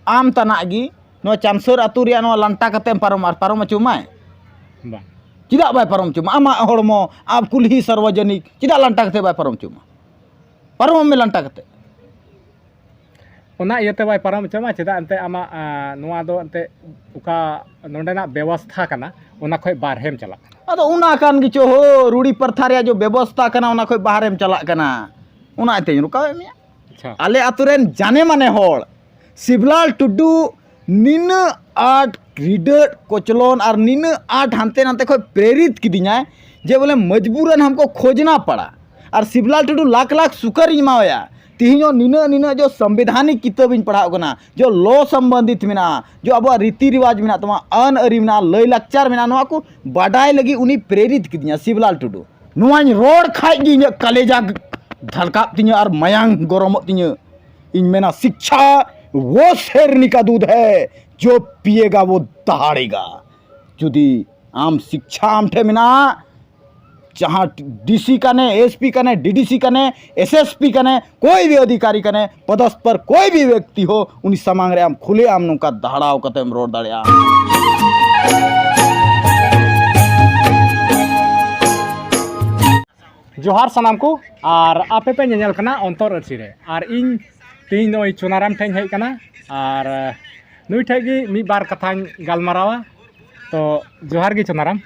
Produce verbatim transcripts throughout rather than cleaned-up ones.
ᱟᱢ ᱛᱟᱱᱟᱜ ᱜᱮ ᱱᱚᱣᱟ ᱪᱟᱢᱥᱟᱹᱨ ᱟᱹᱛᱩ ᱨᱮᱭᱟᱜ ᱱᱚᱣᱟ ᱞᱟᱱᱴᱟ ᱠᱟᱛᱮᱢ ᱯᱟᱨᱚᱢ, ᱟᱨ ᱯᱟᱨᱚᱢ ᱦᱚᱪᱚ ᱢᱟᱭ? ᱵᱟᱝ᱾ ᱪᱮᱫᱟᱜ ᱵᱟᱭ ᱯᱟᱨᱚᱢ ᱦᱚᱪᱚ ᱢᱟ? ᱟᱢᱟᱜ ᱦᱚᱲᱢᱚ, ᱟᱢ ᱠᱩᱞᱦᱤ ᱥᱟᱨᱣᱟᱡᱚᱱᱤᱠ ᱪᱮᱫᱟᱜ ᱞᱟᱱᱴᱟ ᱠᱟᱛᱮ ᱵᱟᱭ ᱯᱟᱨᱚᱢ ᱦᱚᱪᱚ ᱢᱟ? ᱯᱟᱨᱚᱢᱚᱜ ᱢᱮ ᱞᱟᱱᱴᱟ ᱠᱟᱛᱮ᱾ ᱚᱱᱟ ᱤᱭᱟᱹᱛᱮ ᱵᱟᱭ ᱯᱟᱨᱚᱢ ᱦᱚᱪᱚ ᱢᱟ, ᱪᱮᱫᱟᱜ ᱮᱱᱛᱮ ᱟᱢᱟᱜ, ᱟᱸ, ᱱᱚᱣᱟ ᱫᱚ ᱮᱱᱛᱮ ᱚᱠᱟ ᱱᱚᱰᱮᱱᱟᱜ ᱵᱮᱵᱚᱥᱛᱷᱟ ᱠᱟᱱᱟ, ᱚᱱᱟ ᱠᱷᱚᱡ ᱵᱟᱨᱦᱮᱢ ᱪᱟᱞᱟᱜ ᱠᱟᱱᱟ᱾ ᱟᱫᱚ ᱚᱱᱟ ᱠᱟᱱ ᱜᱮᱪᱚ ᱦᱳ, ᱨᱩᱲᱤ ᱯᱨᱚᱛᱷᱟ ᱨᱮᱭᱟᱜ ᱡᱚ ᱵᱮᱵᱚᱥᱛᱷᱟ ᱠᱟᱱᱟ, ᱚᱱᱟ ᱠᱷᱚᱡ ᱵᱟᱦᱨᱮᱢ ᱪᱟᱞᱟᱜ ᱠᱟᱱᱟ, ᱚᱱᱟ ᱤᱭᱟᱹᱛᱮᱧ ᱨᱚᱠᱟᱣᱮᱫ ᱢᱮᱭᱟ᱾ ᱟᱪᱪᱷᱟ᱾ ᱟᱞᱮ ᱟᱛᱳ ᱨᱮᱱ ᱡᱟᱱᱮ ᱢᱟᱱᱮ ᱦᱚᱲ ᱥᱤᱵᱽᱞᱟᱞ ᱴᱩᱰᱩ ᱱᱤᱱᱟᱹᱜ ᱟᱸᱴ ᱨᱤᱰᱟᱹᱜ ᱠᱚᱪᱞᱚᱱ ᱟᱨ ᱱᱤᱱᱟᱹᱜ ᱟᱸᱴ ᱦᱟᱱᱛᱮ ᱱᱟᱛᱮ ᱠᱷᱚᱡ ᱯᱨᱮᱨᱤᱛ ᱠᱤᱫᱤᱧᱟᱭ ᱡᱮ ᱵᱚᱞᱮ ᱢᱚᱡᱽᱵᱩᱨᱟᱱ ᱦᱟᱢᱠᱚ ᱠᱷᱳᱡᱽᱱᱟ ᱯᱟᱲᱟ᱾ ᱟᱨ ᱥᱤᱵᱽᱞᱟᱞ ᱴᱩᱰᱩ ᱞᱟᱠᱷ ᱞᱟᱠᱷ ᱥᱩᱠᱟᱨᱤᱧ ᱮᱢᱟᱣᱟᱭᱟ᱾ ᱛᱤᱦᱤᱧ ᱦᱚᱸ ᱱᱤᱱᱟᱹᱜ ᱱᱤᱱᱟᱹᱜ ᱡᱚ ᱥᱚᱝᱵᱤᱫᱷᱟᱱᱤᱠ ᱠᱤᱛᱟᱹᱵᱤᱧ ᱯᱟᱲᱦᱟᱣ ᱠᱟᱱᱟ, ᱡᱚ ᱞᱚ ᱥᱚᱢᱵᱚᱱᱫᱷᱤᱛ ᱢᱮᱱᱟᱜᱼᱟ, ᱡᱚ ᱟᱵᱚᱣᱟᱜ ᱨᱤᱛᱤ ᱨᱤᱣᱟᱡᱽ ᱢᱮᱱᱟᱜ ᱛᱟᱵᱚᱱᱟ, ᱟᱹᱱ ᱟᱹᱨᱤ ᱢᱮᱱᱟᱜᱼᱟ, ᱞᱟᱹᱭ ᱞᱟᱠᱪᱟᱨ ᱢᱮᱱᱟᱜᱼᱟ, ᱱᱚᱣᱟ ᱠᱚ ᱵᱟᱰᱟᱭ ᱞᱟᱹᱜᱤᱫ ᱩᱱᱤ ᱯᱨᱮᱨᱤᱛ ᱠᱤᱫᱤᱧᱟ ᱥᱤᱵᱽᱞᱟᱞ ᱴᱩᱰᱩ᱾ ᱱᱚᱣᱟᱧ ᱨᱚᱲ ᱠᱷᱟᱡ ᱜᱮ ᱤᱧᱟᱹᱜ ᱠᱟᱞᱮᱡᱟ ᱫᱷᱟᱲᱠᱟᱜ ᱛᱤᱧᱟᱹ ᱟᱨ ᱢᱟᱭᱟᱝ ᱜᱚᱨᱚᱢᱚᱜ ᱛᱤᱧᱟᱹ᱾ ᱤᱧ ᱢᱮᱱᱟ, ᱥᱤᱠᱪᱷᱟ ᱣᱚ ᱥᱮᱨᱱᱤ ᱠᱟ ᱫᱩᱫᱷ ᱦᱮ, ᱡᱚ ᱯᱤᱭᱮᱜᱟ ᱣᱚ ᱫᱟᱦᱟᱲᱮᱜᱟ᱾ ᱡᱩᱫᱤ ᱟᱢ ᱥᱤᱠᱪᱷᱟ ᱟᱢ ᱴᱷᱮᱱ ᱢᱮᱱᱟᱜᱼᱟ, ᱡᱟᱦᱟᱸ ᱰᱤᱥᱤ ᱠᱟᱱᱮ, ᱮᱥᱯᱤ ᱠᱟᱱᱮ, ᱰᱤᱰᱤᱥᱤ ᱠᱟᱱᱮ, ᱮᱥᱮᱥᱯᱤ ᱠᱟᱱᱮ, ᱠᱳᱭ ᱵᱷᱤ ᱚᱫᱷᱤᱠᱟᱨᱤ ᱠᱟᱱᱮ, ᱯᱚᱫᱚᱥᱛ ᱯᱚᱨ ᱠᱳᱭ ᱵᱷᱤ ᱵᱮᱠᱛᱤ ᱦᱳ, ᱩᱱᱤ ᱥᱟᱢᱟᱝ ᱨᱮ ᱟᱢ ᱠᱷᱩᱞᱮ ᱟᱢ ᱱᱚᱝᱠᱟ ᱫᱟᱦᱲᱟᱣ ᱠᱟᱛᱮᱢ ᱨᱚᱲ ᱫᱟᱲᱮᱭᱟᱜᱼᱟ᱾ ᱡᱚᱦᱟᱨ ᱥᱟᱱᱟᱢ ᱠᱚ, ᱟᱨ ᱟᱯᱮ ᱯᱮ ᱧᱮᱧᱮᱞ ᱠᱟᱱᱟ ᱚᱱᱛᱚᱨ ᱟᱹᱨᱥᱤ ᱨᱮ, ᱟᱨ ᱤᱧ ᱛᱮᱦᱮᱧ ᱱᱚᱜᱼᱚᱭ ᱪᱩᱱᱟᱨᱟᱢ ᱴᱷᱮᱱ ᱤᱧ ᱦᱮᱡ ᱠᱟᱱᱟ, ᱟᱨ ᱱᱩᱭ ᱴᱷᱮᱡ ᱜᱮ ᱢᱤᱫ ᱵᱟᱨ ᱠᱟᱛᱷᱟᱧ ᱜᱟᱞᱢᱟᱨᱟᱣᱟ᱾ ᱛᱚ ᱡᱚᱦᱟᱨ ᱜᱮ ᱪᱩᱱᱟᱨᱟᱢ᱾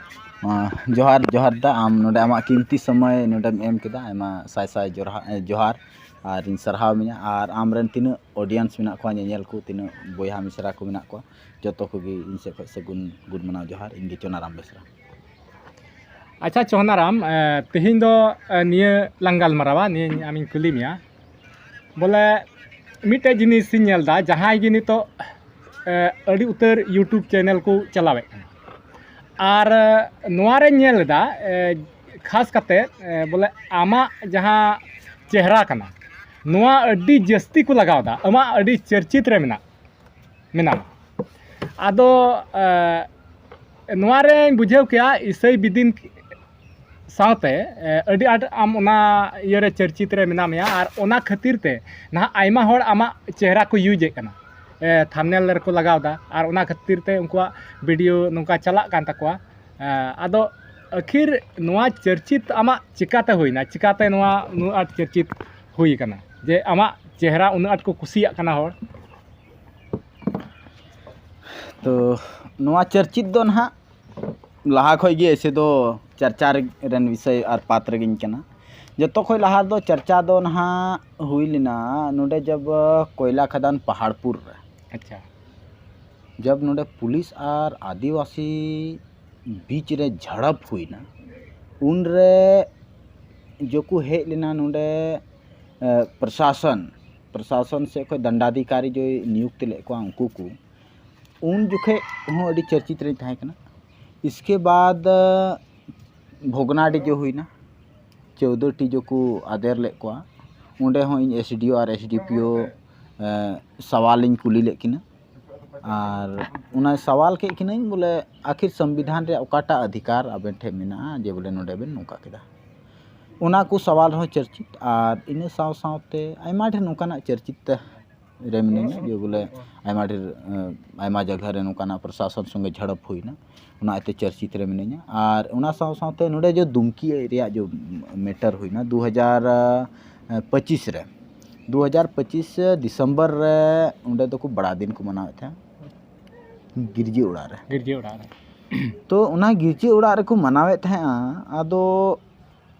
ᱟᱸ, ᱡᱚᱦᱟᱨ, ᱡᱚᱦᱟᱨ ᱫᱟ, ᱟᱢ ᱱᱚᱰᱮ ᱟᱢᱟᱜ ᱠᱤᱢᱛᱤ ᱥᱚᱢᱚᱭ ᱱᱚᱰᱮᱢ ᱮᱢ ᱠᱮᱫᱟ, ᱟᱭᱢᱟ ᱥᱟᱭ ᱥᱟᱭ ᱡᱚᱨᱦᱟ-, ᱡᱚᱦᱟᱨ, ᱟᱨ ᱤᱧ ᱥᱟᱨᱦᱟᱣ ᱢᱮᱭᱟ, ᱟᱨ ᱟᱢᱨᱮᱱ ᱛᱤᱱᱟᱹᱜ audience ᱢᱮᱱᱟᱜ ᱠᱚᱣᱟ, ᱧᱮᱧᱮᱞ ᱠᱚ, ᱛᱤᱱᱟᱹᱜ ᱵᱚᱭᱦᱟ ᱢᱤᱥᱨᱟ ᱠᱚ ᱢᱮᱱᱟᱜ ᱠᱚᱣᱟ, ᱡᱚᱛᱚ ᱠᱚᱜᱮ ᱤᱧ ᱥᱮᱫ ᱠᱷᱚᱱ ᱥᱟᱹᱜᱩᱱ ᱜᱩᱱ ᱢᱟᱱᱟᱣ ᱡᱚᱦᱟᱨ᱾ ᱤᱧ ᱜᱮ ᱪᱩᱱᱟᱨᱟᱢ ᱵᱮᱥᱨᱟ᱾ ᱟᱪᱪᱷᱟ ᱪᱩᱱᱟᱨᱟᱢ, ᱮ, ᱛᱮᱦᱮᱧ ᱫᱚ, ᱮ, ᱱᱤᱭᱟᱹ ᱞᱟᱝ ᱜᱟᱞᱢᱟᱨᱟᱣᱟ, ᱱᱤᱭᱟᱹ ᱟᱢᱤᱧ ᱠᱩᱞᱤ ᱢᱮᱭᱟ, ᱵᱚᱞᱮ ᱢᱤᱫᱴᱮᱡ ᱡᱤᱱᱤᱥ ᱤᱧ ᱧᱮᱞ ᱮᱫᱟ, ᱡᱟᱦᱟᱸᱭ ᱜᱮ ᱱᱤᱛᱚᱜ, ᱮ, ᱟᱹᱰᱤ ᱩᱛᱟᱹᱨ YouTube channel ᱠᱚ ᱪᱟᱞᱟᱣᱮᱫ ᱠᱟᱱᱟ, ᱟᱨ, ᱮ, ᱱᱚᱣᱟ ᱨᱮᱧ ᱧᱮᱞ ᱮᱫᱟ, ᱮ, ᱠᱷᱟᱥ ᱠᱟᱛᱮ, ᱮ, ᱵᱚᱞᱮ ᱟᱢᱟᱜ ᱡᱟᱦᱟᱸ ᱪᱮᱦᱨᱟ ᱠᱟᱱᱟ, ᱱᱚᱣᱟ ᱟᱹᱰᱤ ᱡᱟᱹᱥᱛᱤ ᱠᱚ ᱞᱟᱜᱟᱣ ᱮᱫᱟ, ᱟᱢᱟᱜ ᱟᱹᱰᱤ ᱪᱟᱨᱪᱤᱛ ᱨᱮ ᱢᱮᱱᱟᱜ, ᱢᱮᱱᱟᱢᱟ᱾ ᱟᱫᱚ, ᱮ, ᱱᱚᱣᱟ ᱨᱮᱧ ᱵᱩᱡᱷᱟᱹᱣ ᱠᱮᱜᱼᱟ, ᱤᱥᱟᱹᱭ ᱵᱤᱫᱤᱱ ᱥᱟᱶᱛᱮ, ᱮ, ᱟᱹᱰᱤ ᱟᱸᱴ ᱟᱢ ᱚᱱᱟ ᱤᱭᱟᱹ ᱨᱮ ᱪᱟᱨᱪᱤᱛ ᱨᱮ ᱢᱮᱱᱟᱜ ᱢᱮᱭᱟ, ᱟᱨ ᱚᱱᱟ ᱠᱷᱟᱹᱛᱤᱨ ᱛᱮ ᱱᱟᱦᱟᱜ ᱟᱭᱢᱟ ᱦᱚᱲ ᱟᱢᱟᱜ ᱪᱮᱦᱨᱟ ᱠᱚ use ᱮᱫ ᱠᱟᱱᱟ᱾ ᱛᱷᱟᱢᱵᱱᱮᱞ ᱨᱮᱠᱚ ᱞᱟᱜᱟᱣ ᱮᱫᱟ, ᱟᱨ ᱚᱱᱟ ᱠᱷᱟᱹᱛᱤᱨ ᱛᱮ ᱩᱱᱠᱩᱣᱟᱜ ᱵᱷᱤᱰᱤᱭᱳ ᱱᱚᱝᱠᱟ ᱪᱟᱞᱟᱜ ᱠᱟᱱ ᱛᱟᱠᱚᱣᱟ᱾ ᱟᱫᱚ ᱟᱹᱠᱷᱤᱨ ᱱᱚᱣᱟ ᱪᱟᱨᱪᱤᱛ ᱟᱢᱟᱜ ᱪᱤᱠᱟᱛᱮ ᱦᱩᱭᱱᱟ? ᱪᱤᱠᱟᱛᱮ ᱱᱚᱣᱟ ᱩᱱᱟᱹᱜ ᱟᱸᱴ ᱪᱟᱨᱪᱤᱛ ᱦᱩᱭ ᱠᱟᱱᱟ, ᱡᱮ ᱟᱢᱟᱜ ᱪᱮᱦᱨᱟ ᱩᱱᱟᱹᱜ ᱟᱸᱴ ᱠᱚ ᱠᱩᱥᱤᱭᱟᱜ ᱠᱟᱱᱟ ᱦᱚᱲ? ᱛᱚ ᱱᱚᱣᱟ ᱪᱟᱨᱪᱤᱛ ᱫᱚ ᱱᱟᱦᱟᱜ ᱞᱟᱦᱟ ᱠᱷᱚᱡ ᱜᱮ ᱮᱥᱮ ᱫᱚ ᱪᱟᱨᱪᱟ ᱨᱮᱱ ᱵᱤᱥᱚᱭ ᱟᱨ ᱯᱟᱛᱨ ᱜᱤᱧ ᱠᱟᱱᱟ᱾ ᱡᱚᱛᱚ ᱠᱷᱚᱡ ᱞᱟᱦᱟ ᱫᱚ ᱪᱟᱨᱪᱟ ᱫᱚ ᱱᱟᱦᱟᱜ ᱦᱩᱭ ᱞᱮᱱᱟ ᱱᱚᱰᱮ ᱡᱟᱵ ᱠᱚᱭᱞᱟ ᱠᱷᱟᱫᱟᱱ ᱯᱟᱦᱟᱲᱯᱩᱨ ᱨᱮ᱾ ᱟᱪᱪᱷᱟ᱾ ᱡᱟᱵ ᱱᱚᱰᱮ ᱯᱩᱞᱤᱥ ᱟᱨ ᱟᱹᱫᱤᱵᱟᱹᱥᱤ ᱵᱤᱪ ᱨᱮ ᱡᱷᱟᱲᱟᱯ ᱦᱩᱭᱱᱟ, ᱩᱱᱨᱮ ᱡᱚᱠᱚ ᱦᱮᱡ ᱞᱮᱱᱟ ᱱᱚᱰᱮ ᱯᱨᱚᱥᱟᱥᱚᱱ ᱯᱨᱚᱥᱟᱥᱚᱱ ᱥᱮᱫ ᱠᱷᱚᱱ ᱫᱚᱱᱰᱟᱫᱷᱤᱠᱟᱨᱤ ᱡᱚᱭ ᱱᱤᱭᱩᱠᱛᱤ ᱞᱮᱫ ᱠᱚᱣᱟ ᱩᱱᱠᱩ ᱠᱚ, ᱩᱱ ᱡᱚᱠᱷᱮᱡ ᱦᱚᱸ ᱟᱹᱰᱤ ᱪᱟᱨᱪᱤᱛ ᱨᱮᱧ ᱛᱟᱦᱮᱸ ᱠᱟᱱᱟ᱾ ᱤᱥᱠᱮ ᱵᱟᱫ ᱵᱷᱚᱜᱽᱱᱟᱰᱤ ᱡᱚ ᱦᱩᱭᱱᱟ, ᱪᱳᱣᱫᱚ ᱴᱤ ᱡᱚ ᱠᱚ ᱟᱫᱮᱨ ᱞᱮᱫ ᱠᱚᱣᱟ᱾ ᱚᱸᱰᱮ ᱦᱚᱸ ᱤᱧ ᱮᱥ ᱰᱤ ᱳ ᱟᱨ ᱮᱥ ᱰᱤ ᱯᱤ ᱳ ᱥᱟᱣᱟᱞᱤᱧ ᱠᱩᱞᱤ ᱞᱮᱫ ᱠᱤᱱᱟ᱾ ᱟᱨ ᱚᱱᱟ ᱥᱟᱣᱟᱞ ᱠᱮᱫ ᱠᱤᱱᱟᱹᱧ ᱵᱚᱞᱮ ᱟᱹᱠᱷᱤᱨ ᱥᱚᱝᱵᱤᱫᱷᱟᱱ ᱨᱮᱭᱟᱜ ᱚᱠᱟᱴᱟᱜ ᱚᱫᱷᱤᱠᱟᱨ ᱟᱵᱮᱱ ᱴᱷᱮᱱ ᱢᱮᱱᱟᱜᱼᱟ ᱡᱮ ᱵᱚᱞᱮ ᱱᱚᱰᱮ ᱵᱮᱱ ᱱᱚᱝᱠᱟ ᱠᱮᱫᱟ? ᱚᱱᱟ ᱠᱚ ᱥᱟᱣᱟᱞ ᱨᱮᱦᱚᱸ ᱪᱟᱨᱪᱤᱛ, ᱟᱨ ᱤᱱᱟᱹ ᱥᱟᱶ ᱥᱟᱶᱛᱮ ᱟᱭᱢᱟ ᱰᱷᱮᱨ ᱱᱚᱝᱠᱟᱱᱟᱜ ᱪᱟᱨᱪᱤᱛ ᱨᱮ ᱢᱤᱱᱟᱹᱧᱟ ᱡᱮ ᱵᱚᱞᱮ ᱟᱭᱢᱟ ᱰᱷᱮᱨ ᱟᱭᱢᱟ ᱡᱟᱭᱜᱟ ᱨᱮ ᱱᱚᱝᱠᱟᱱᱟᱜ ᱯᱨᱚᱥᱟᱥᱚᱱ ᱥᱚᱸᱜᱮ ᱡᱷᱟᱲᱚᱯ ᱦᱩᱭᱱᱟ, ᱚᱱᱟ ᱤᱭᱟᱹᱛᱮ ᱪᱟᱨᱪᱤᱛ ᱨᱮ ᱢᱤᱱᱟᱹᱧᱟ᱾ ᱟᱨ ᱚᱱᱟ ᱥᱟᱶ ᱥᱟᱶᱛᱮ ᱱᱚᱰᱮ ᱡᱮ ᱫᱷᱩᱢᱠᱤ ᱨᱮᱭᱟᱜ ᱡᱮ ᱢᱮᱴᱟᱨ ᱦᱩᱭᱱᱟ ᱫᱩ ᱦᱟᱡᱟᱨ ᱯᱚᱸᱪᱤᱥ ᱨᱮ, ᱫᱩ ᱦᱟᱡᱟᱨ ᱯᱚᱸᱪᱤᱥ ᱰᱤᱥᱮᱢᱵᱚᱨ ᱨᱮ ᱚᱸᱰᱮ ᱫᱚᱠᱚ ᱵᱟᱲᱟ ᱫᱤᱱ ᱠᱚ ᱢᱟᱱᱟᱣᱮᱫ ᱛᱟᱦᱮᱸᱫ ᱜᱤᱨᱡᱟᱹ ᱚᱲᱟᱜ ᱨᱮ᱾ ᱜᱤᱨᱡᱟᱹ ᱚᱲᱟᱜ ᱨᱮ᱾ ᱛᱚ ᱚᱱᱟ ᱜᱤᱨᱡᱟᱹ ᱚᱲᱟᱜ ᱨᱮᱠᱚ ᱢᱟᱱᱟᱣᱮᱫ ᱛᱟᱦᱮᱸᱫᱼᱟ᱾ ᱟᱫᱚ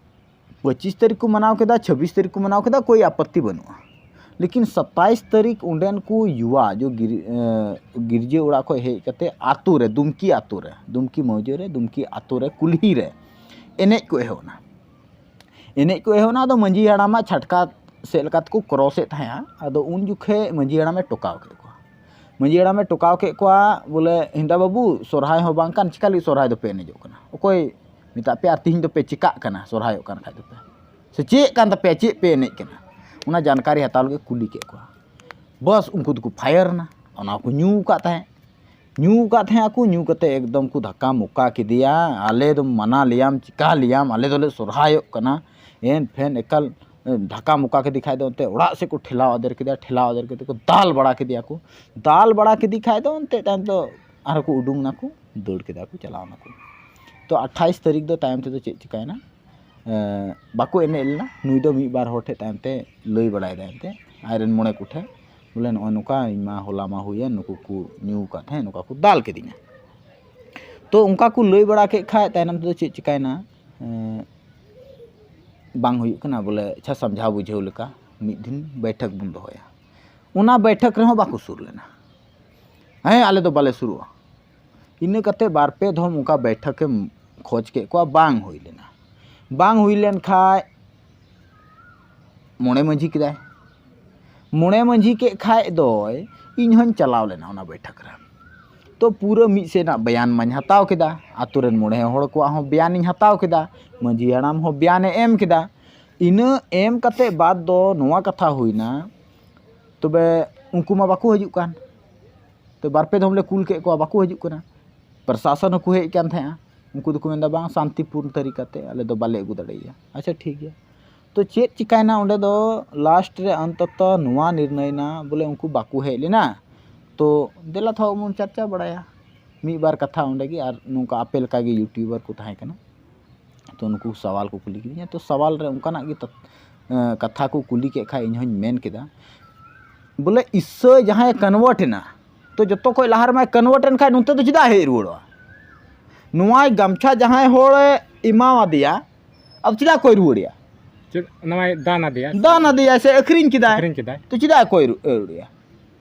ᱯᱚᱸᱪᱤᱥ ᱛᱟᱹᱨᱤᱠᱷ ᱠᱚ ᱢᱟᱱᱟᱣ ᱠᱮᱫᱟ, ᱪᱷᱟᱵᱵᱤᱥ ᱛᱟᱹᱨᱤᱠᱷ ᱠᱚ ᱢᱟᱱᱟᱣ ᱠᱮᱫᱟ, ᱠᱳᱭ ᱟᱯᱚᱛᱛᱤ ᱵᱟᱹᱱᱩᱜᱼᱟ᱾ ᱞᱮᱠᱤᱱ ᱥᱟᱛᱟᱭᱤᱥ ᱛᱟᱹᱨᱤᱠᱷ ᱚᱸᱰᱮᱱ ᱠᱚ ᱭᱩᱣᱟ ᱡᱚ ᱜᱤᱨ-, ᱮ, ᱜᱤᱨᱡᱟᱹ ᱚᱲᱟᱜ ᱠᱷᱚᱱ ᱦᱮᱡ ᱠᱟᱛᱮ ᱟᱛᱳ ᱨᱮ, ᱫᱩᱢᱠᱤ ᱟᱛᱳ ᱨᱮ, ᱫᱩᱢᱠᱤ ᱢᱟᱹᱣᱡᱟᱹ ᱨᱮ, ᱫᱩᱢᱠᱤ ᱟᱛᱳ ᱨᱮ ᱠᱩᱞᱦᱤ ᱨᱮ ᱮᱱᱮᱡ ᱠᱚ ᱮᱦᱚᱵ ᱮᱱᱟ᱾ ᱮᱱᱮᱡ ᱠᱚ ᱮᱦᱚᱵ ᱮᱱᱟ᱾ ᱟᱫᱚ ᱢᱟᱹᱡᱷᱤ ᱦᱟᱲᱟᱢᱟᱜ ᱪᱷᱟᱴᱠᱟ ᱥᱮᱫ ᱞᱮᱠᱟ ᱛᱮᱠᱚ ᱠᱨᱚᱥᱮᱫ ᱛᱟᱦᱮᱸᱜᱼᱟ᱾ ᱟᱫᱚ ᱩᱱ ᱡᱚᱠᱷᱮᱡ ᱢᱟᱹᱡᱷᱤ ᱦᱟᱲᱟᱢᱮ ᱴᱚᱠᱟᱣ ᱠᱮᱫ ᱠᱚᱣᱟ᱾ ᱢᱟᱹᱡᱷᱤ ᱦᱟᱲᱟᱢᱮ ᱴᱚᱠᱟᱣ ᱠᱮᱫ ᱠᱚᱣᱟ, ᱵᱚᱞᱮ, "ᱦᱮᱸᱫᱟ ᱵᱟᱹᱵᱩ, ᱥᱚᱨᱦᱟᱭ ᱦᱚᱸ ᱵᱟᱝ ᱠᱟᱱ, ᱪᱤᱠᱟ ᱞᱟᱹᱜᱤᱫ ᱥᱚᱨᱦᱟᱭ ᱫᱚᱯᱮ ᱮᱱᱮᱡᱚᱜ ᱠᱟᱱᱟ? ᱚᱠᱚᱭ ᱢᱮᱛᱟᱜ ᱯᱮᱭᱟ ᱟᱨ ᱛᱤᱦᱤᱧ ᱫᱚᱯᱮ ᱪᱤᱠᱟᱜ ᱠᱟᱱᱟ? ᱥᱚᱨᱦᱟᱭᱚᱜ ᱠᱟᱱ ᱠᱷᱟᱡ ᱫᱚᱯᱮ ᱥᱮ ᱪᱮᱫ ᱠᱟᱱ ᱛᱟᱯᱮᱭᱟ? ᱪᱮᱫ ᱯᱮ ᱮᱱᱮᱡ ᱠᱟᱱᱟ?" ᱚᱱᱟ ᱡᱟᱱᱠᱟᱨᱤ ᱦᱟᱛᱟᱣ ᱞᱟᱹᱜᱤᱫ ᱠᱩᱞᱤ ᱠᱮᱫ ᱠᱚᱣᱟ᱾ ᱵᱟᱥ, ᱩᱱᱠᱩ ᱫᱚᱠᱚ ᱯᱷᱟᱭᱟᱨ ᱮᱱᱟ᱾ ᱚᱱᱟ ᱠᱚ ᱧᱩ ᱟᱠᱟᱫ ᱛᱟᱦᱮᱸᱫ᱾ ᱧᱩ ᱟᱠᱟᱫ ᱛᱟᱦᱮᱸᱫ ᱟᱠᱚ, ᱧᱩ ᱠᱟᱛᱮ ᱮᱠᱫᱚᱢ ᱠᱚ ᱫᱷᱟᱠᱟ ᱢᱚᱠᱟ ᱠᱮᱫᱮᱭᱟ᱾ "ᱟᱞᱮ ᱫᱚ ᱢᱟᱱᱟ ᱞᱮᱭᱟᱢ, ᱪᱤᱠᱟ ᱞᱮᱭᱟᱢ, ᱟᱞᱮ ᱫᱚᱞᱮ ᱥᱚᱨᱦᱟᱭᱚᱜ ᱠᱟᱱᱟ, ᱮᱱ ᱯᱷᱮᱱ ᱮᱠᱟᱞ ᱰᱷᱟᱠᱟ ᱢᱚᱠᱟ ᱠᱮᱫᱮ ᱠᱷᱟᱡ ᱫᱚ ᱮᱱᱛᱮ ᱚᱲᱟᱜ ᱥᱮᱫ ᱠᱚ ᱴᱷᱮᱞᱟᱣ ᱟᱫᱮᱨ ᱠᱮᱫᱮᱭᱟ, ᱴᱷᱮᱞᱟᱣ ᱟᱫᱮᱨ ᱠᱮᱫᱮ ᱠᱚ ᱫᱟᱞ ᱵᱟᱲᱟ ᱠᱮᱫᱮᱭᱟ ᱠᱚ᱾ ᱫᱟᱞ ᱵᱟᱲᱟ ᱠᱮᱫᱮ ᱠᱷᱟᱡ ᱫᱚ ᱮᱱᱛᱮ ᱛᱟᱭᱚᱢ ᱫᱚ ᱟᱨᱦᱚᱸ ᱠᱚ ᱩᱰᱩᱝ ᱱᱟᱠᱚ, ᱫᱟᱹᱲ ᱠᱮᱫᱟ ᱠᱚ, ᱪᱟᱞᱟᱣ ᱱᱟᱠᱚ᱾ ᱛᱚ ᱟᱴᱷᱟᱭᱤᱥ ᱛᱟᱹᱨᱤᱠᱷ ᱫᱚ ᱛᱟᱭᱚᱢ ᱛᱮᱫᱚ ᱪᱮᱫ ᱪᱤᱠᱟᱭᱮᱱᱟ? ᱮᱸ, ᱵᱟᱠᱚ ᱮᱱᱮᱡ ᱞᱮᱱᱟ᱾ ᱱᱩᱭ ᱫᱚ ᱢᱤᱫ ᱵᱟᱨ ᱦᱚᱲ ᱴᱷᱮᱱ ᱛᱟᱭᱚᱢ ᱛᱮ ᱞᱟᱹᱭ ᱵᱟᱲᱟᱭᱮᱫᱟᱭ ᱮᱱᱛᱮ ᱟᱡᱨᱮᱱ ᱢᱚᱬᱮ ᱠᱚᱴᱷᱮᱱ, ᱵᱚᱞᱮ ᱱᱚᱜᱼᱚᱭ ᱱᱚᱝᱠᱟ ᱤᱧ ᱢᱟ ᱦᱚᱞᱟ ᱢᱟ ᱦᱩᱭᱮᱱ, ᱱᱩᱠᱩ ᱠᱚ ᱧᱩ ᱟᱠᱟᱫ ᱛᱟᱦᱮᱸᱫ, ᱱᱚᱝᱠᱟ ᱠᱚ ᱫᱟᱞ ᱠᱤᱫᱤᱧᱟ᱾ ᱛᱚ ᱚᱱᱠᱟ ᱠᱚ ᱞᱟᱹᱭ ᱵᱟᱲᱟ ᱠᱮᱫ ᱠᱷᱟᱡ ᱛᱟᱭᱱᱚᱢ ᱛᱮᱫᱚ ᱪᱮᱫ ᱪᱤᱠᱟᱭᱮᱱᱟ? ᱮᱸ, ᱵᱟᱝ ᱦᱩᱭᱩᱜ ᱠᱟᱱᱟ, ᱵᱚᱞᱮ ᱟᱪᱪᱷᱟ ᱥᱟᱢᱡᱷᱟᱣ ᱵᱩᱡᱷᱟᱹᱣ ᱞᱮᱠᱟ ᱢᱤᱫ ᱫᱤᱱ ᱵᱟᱹᱭᱴᱷᱟᱹᱠ ᱵᱚᱱ ᱫᱚᱦᱚᱭᱟ᱾ ᱚᱱᱟ ᱵᱟᱹᱭᱴᱷᱟᱹᱠ ᱨᱮᱦᱚᱸ ᱵᱟᱠᱚ ᱥᱩᱨ ᱞᱮᱱᱟ᱾ ᱦᱮᱸ, ᱟᱞᱮ ᱫᱚ ᱵᱟᱞᱮ ᱥᱩᱨᱩᱜᱼᱟ᱾ ᱤᱱᱟᱹ ᱠᱟᱛᱮ ᱵᱟᱨ ᱯᱮ ᱫᱷᱚᱢ ᱚᱱᱠᱟ ᱵᱟᱹᱭᱴᱷᱟᱹᱠᱮᱢ ᱠᱷᱚᱡᱽ ᱠᱮᱫ ᱠᱚᱣᱟ, ᱵᱟᱝ ᱦᱩᱭ ᱞᱮᱱᱟ᱾ ᱵᱟᱝ ᱦᱩᱭ ᱞᱮᱱ ᱠᱷᱟᱡ ᱢᱚᱬᱮ ᱢᱟᱹᱡᱷᱤ ᱠᱮᱫᱟᱭ᱾ ᱢᱚᱬᱮ ᱢᱟᱹᱡᱷᱤ ᱠᱮᱫ ᱠᱷᱟᱡ ᱫᱚᱭ, ᱤᱧ ᱦᱚᱧ ᱪᱟᱞᱟᱣ ᱞᱮᱱᱟ ᱚᱱᱟ ᱵᱟᱹᱭᱴᱷᱟᱹᱠ ᱨᱮ᱾ ᱛᱚ ᱯᱩᱨᱟᱹ ᱢᱤᱫ ᱥᱮᱱᱟᱜ ᱵᱮᱭᱟᱱ ᱢᱟᱧ ᱦᱟᱛᱟᱣ ᱠᱮᱫᱟ, ᱟᱛᱳ ᱨᱮᱱ ᱢᱚᱬᱮ ᱦᱚᱲ ᱠᱚᱣᱟᱜ ᱦᱚᱸ ᱵᱮᱭᱟᱱᱤᱧ ᱦᱟᱛᱟᱣ ᱠᱮᱫᱟ, ᱢᱟᱹᱡᱷᱤ ᱦᱟᱲᱟᱢ ᱦᱚᱸ ᱵᱮᱭᱟᱱᱮ ᱮᱢ ᱠᱮᱫᱟ᱾ ᱤᱱᱟᱹ ᱮᱢ ᱠᱟᱛᱮ ᱵᱟᱫ ᱫᱚ ᱱᱚᱣᱟ ᱠᱟᱛᱷᱟ ᱦᱩᱭᱱᱟ, ᱛᱚᱵᱮ ᱩᱱᱠᱩ ᱢᱟ ᱵᱟᱠᱚ ᱦᱤᱡᱩᱜ ᱠᱟᱱ᱾ ᱛᱚ ᱵᱟᱨ ᱯᱮ ᱫᱷᱚᱢ ᱞᱮ ᱠᱩᱞ ᱠᱮᱫ ᱠᱚᱣᱟ, ᱵᱟᱠᱚ ᱦᱤᱡᱩᱜ ᱠᱟᱱᱟ᱾ ᱯᱨᱚᱥᱟᱥᱚᱱ ᱦᱚᱸᱠᱚ ᱦᱮᱡ ᱠᱟᱱ ᱛᱟᱦᱮᱸᱜᱼᱟ, ᱩᱱᱠᱩ ᱫᱚᱠᱚ ᱢᱮᱱᱫᱟ, "ᱵᱟᱝ, ᱥᱟᱱᱛᱤᱯᱩᱨᱱ ᱛᱟᱹᱨᱤᱠᱟᱛᱮ ᱟᱞᱮ ᱫᱚ ᱵᱟᱞᱮ ᱟᱹᱜᱩ ᱫᱟᱲᱮᱭᱟᱭᱟ᱾" ᱟᱪᱪᱷᱟ, ᱴᱷᱤᱠ ᱜᱮᱭᱟ᱾ ᱛᱚ ᱪᱮᱫ ᱪᱤᱠᱟᱭᱱᱟ ᱚᱸᱰᱮ ᱫᱚ? ᱞᱟᱥᱴ ᱨᱮ ᱚᱱᱛᱚᱛᱚ ᱱᱚᱣᱟ ᱱᱤᱨᱱᱚᱭᱱᱟ, ᱵᱚᱞᱮ ᱩᱱᱠᱩ ᱵᱟᱠᱚ ᱦᱮᱡ ᱞᱮᱱᱟ, ᱛᱚ ᱫᱮᱞᱟ ᱛᱷᱚ ᱵᱚᱱ ᱪᱟᱨᱪᱟ ᱵᱟᱲᱟᱭᱟ ᱢᱤᱫ ᱵᱟᱨ ᱠᱟᱛᱷᱟ ᱚᱸᱰᱮ ᱜᱮ᱾ ᱟᱨ ᱱᱚᱝᱠᱟ ᱟᱯᱮ ᱞᱮᱠᱟᱜᱮ ᱤᱭᱩᱴᱤᱭᱩᱵᱟᱨ ᱠᱚ ᱛᱟᱦᱮᱸ ᱠᱟᱱᱟ, ᱛᱚ ᱱᱩᱠᱩ ᱥᱟᱣᱟᱞ ᱠᱚ ᱠᱩᱞᱤ ᱠᱤᱫᱤᱧᱟ᱾ ᱛᱚ ᱥᱟᱣᱟᱞ ᱨᱮ ᱚᱱᱠᱟᱱᱟᱜ ᱜᱮ ᱛᱟ-, ᱮᱸ, ᱠᱟᱛᱷᱟ ᱠᱚ ᱠᱩᱞᱤ ᱠᱮᱫ ᱠᱷᱟᱡ ᱤᱧ ᱦᱚᱧ ᱢᱮᱱ ᱠᱮᱫᱟ, ᱵᱚᱞᱮ ᱤᱥᱟᱹᱭ ᱡᱟᱦᱟᱸᱭ ᱠᱚᱱᱵᱷᱟᱨᱴ ᱮᱱᱟ, ᱛᱚ ᱡᱚᱛᱚ ᱠᱷᱚᱡ ᱞᱟᱦᱟ ᱨᱮᱢᱟᱭ ᱠᱚᱱᱵᱷᱟᱨᱴ ᱮᱱ ᱠᱷᱟᱡ ᱱᱚᱱᱛᱮ ᱫᱚ ᱪᱮᱫᱟᱜ ᱦᱮᱡ ᱨᱩᱣᱟᱹᱲᱚᱜᱼᱟ? ᱱᱚᱣᱟᱭ ᱜᱟᱢᱪᱷᱟ ᱡᱟᱦᱟᱸᱭ ᱦᱚᱲᱮ ᱮᱢᱟᱣᱟᱫᱮᱭᱟ, ᱟᱫᱚ ᱪᱮᱫᱟᱜ ᱠᱚᱭ ᱨᱩᱣᱟᱹᱲᱮᱭᱟ? ᱪᱮᱫ ᱱᱚᱣᱟᱭ ᱫᱟᱱ ᱟᱫᱮᱭᱟ? ᱫᱟᱱ ᱟᱫᱮᱭᱟᱭ ᱥᱮ ᱟᱹᱠᱷᱨᱤᱧ ᱠᱮᱫᱟᱭ? ᱟᱹᱠᱷᱨᱤᱧ ᱠᱮᱫᱟᱭ᱾ ᱛᱚ ᱪᱮᱫᱟᱜ ᱠᱚᱭ ᱨᱩ-, ᱨᱩᱣᱟᱹᱲᱮᱭᱟ?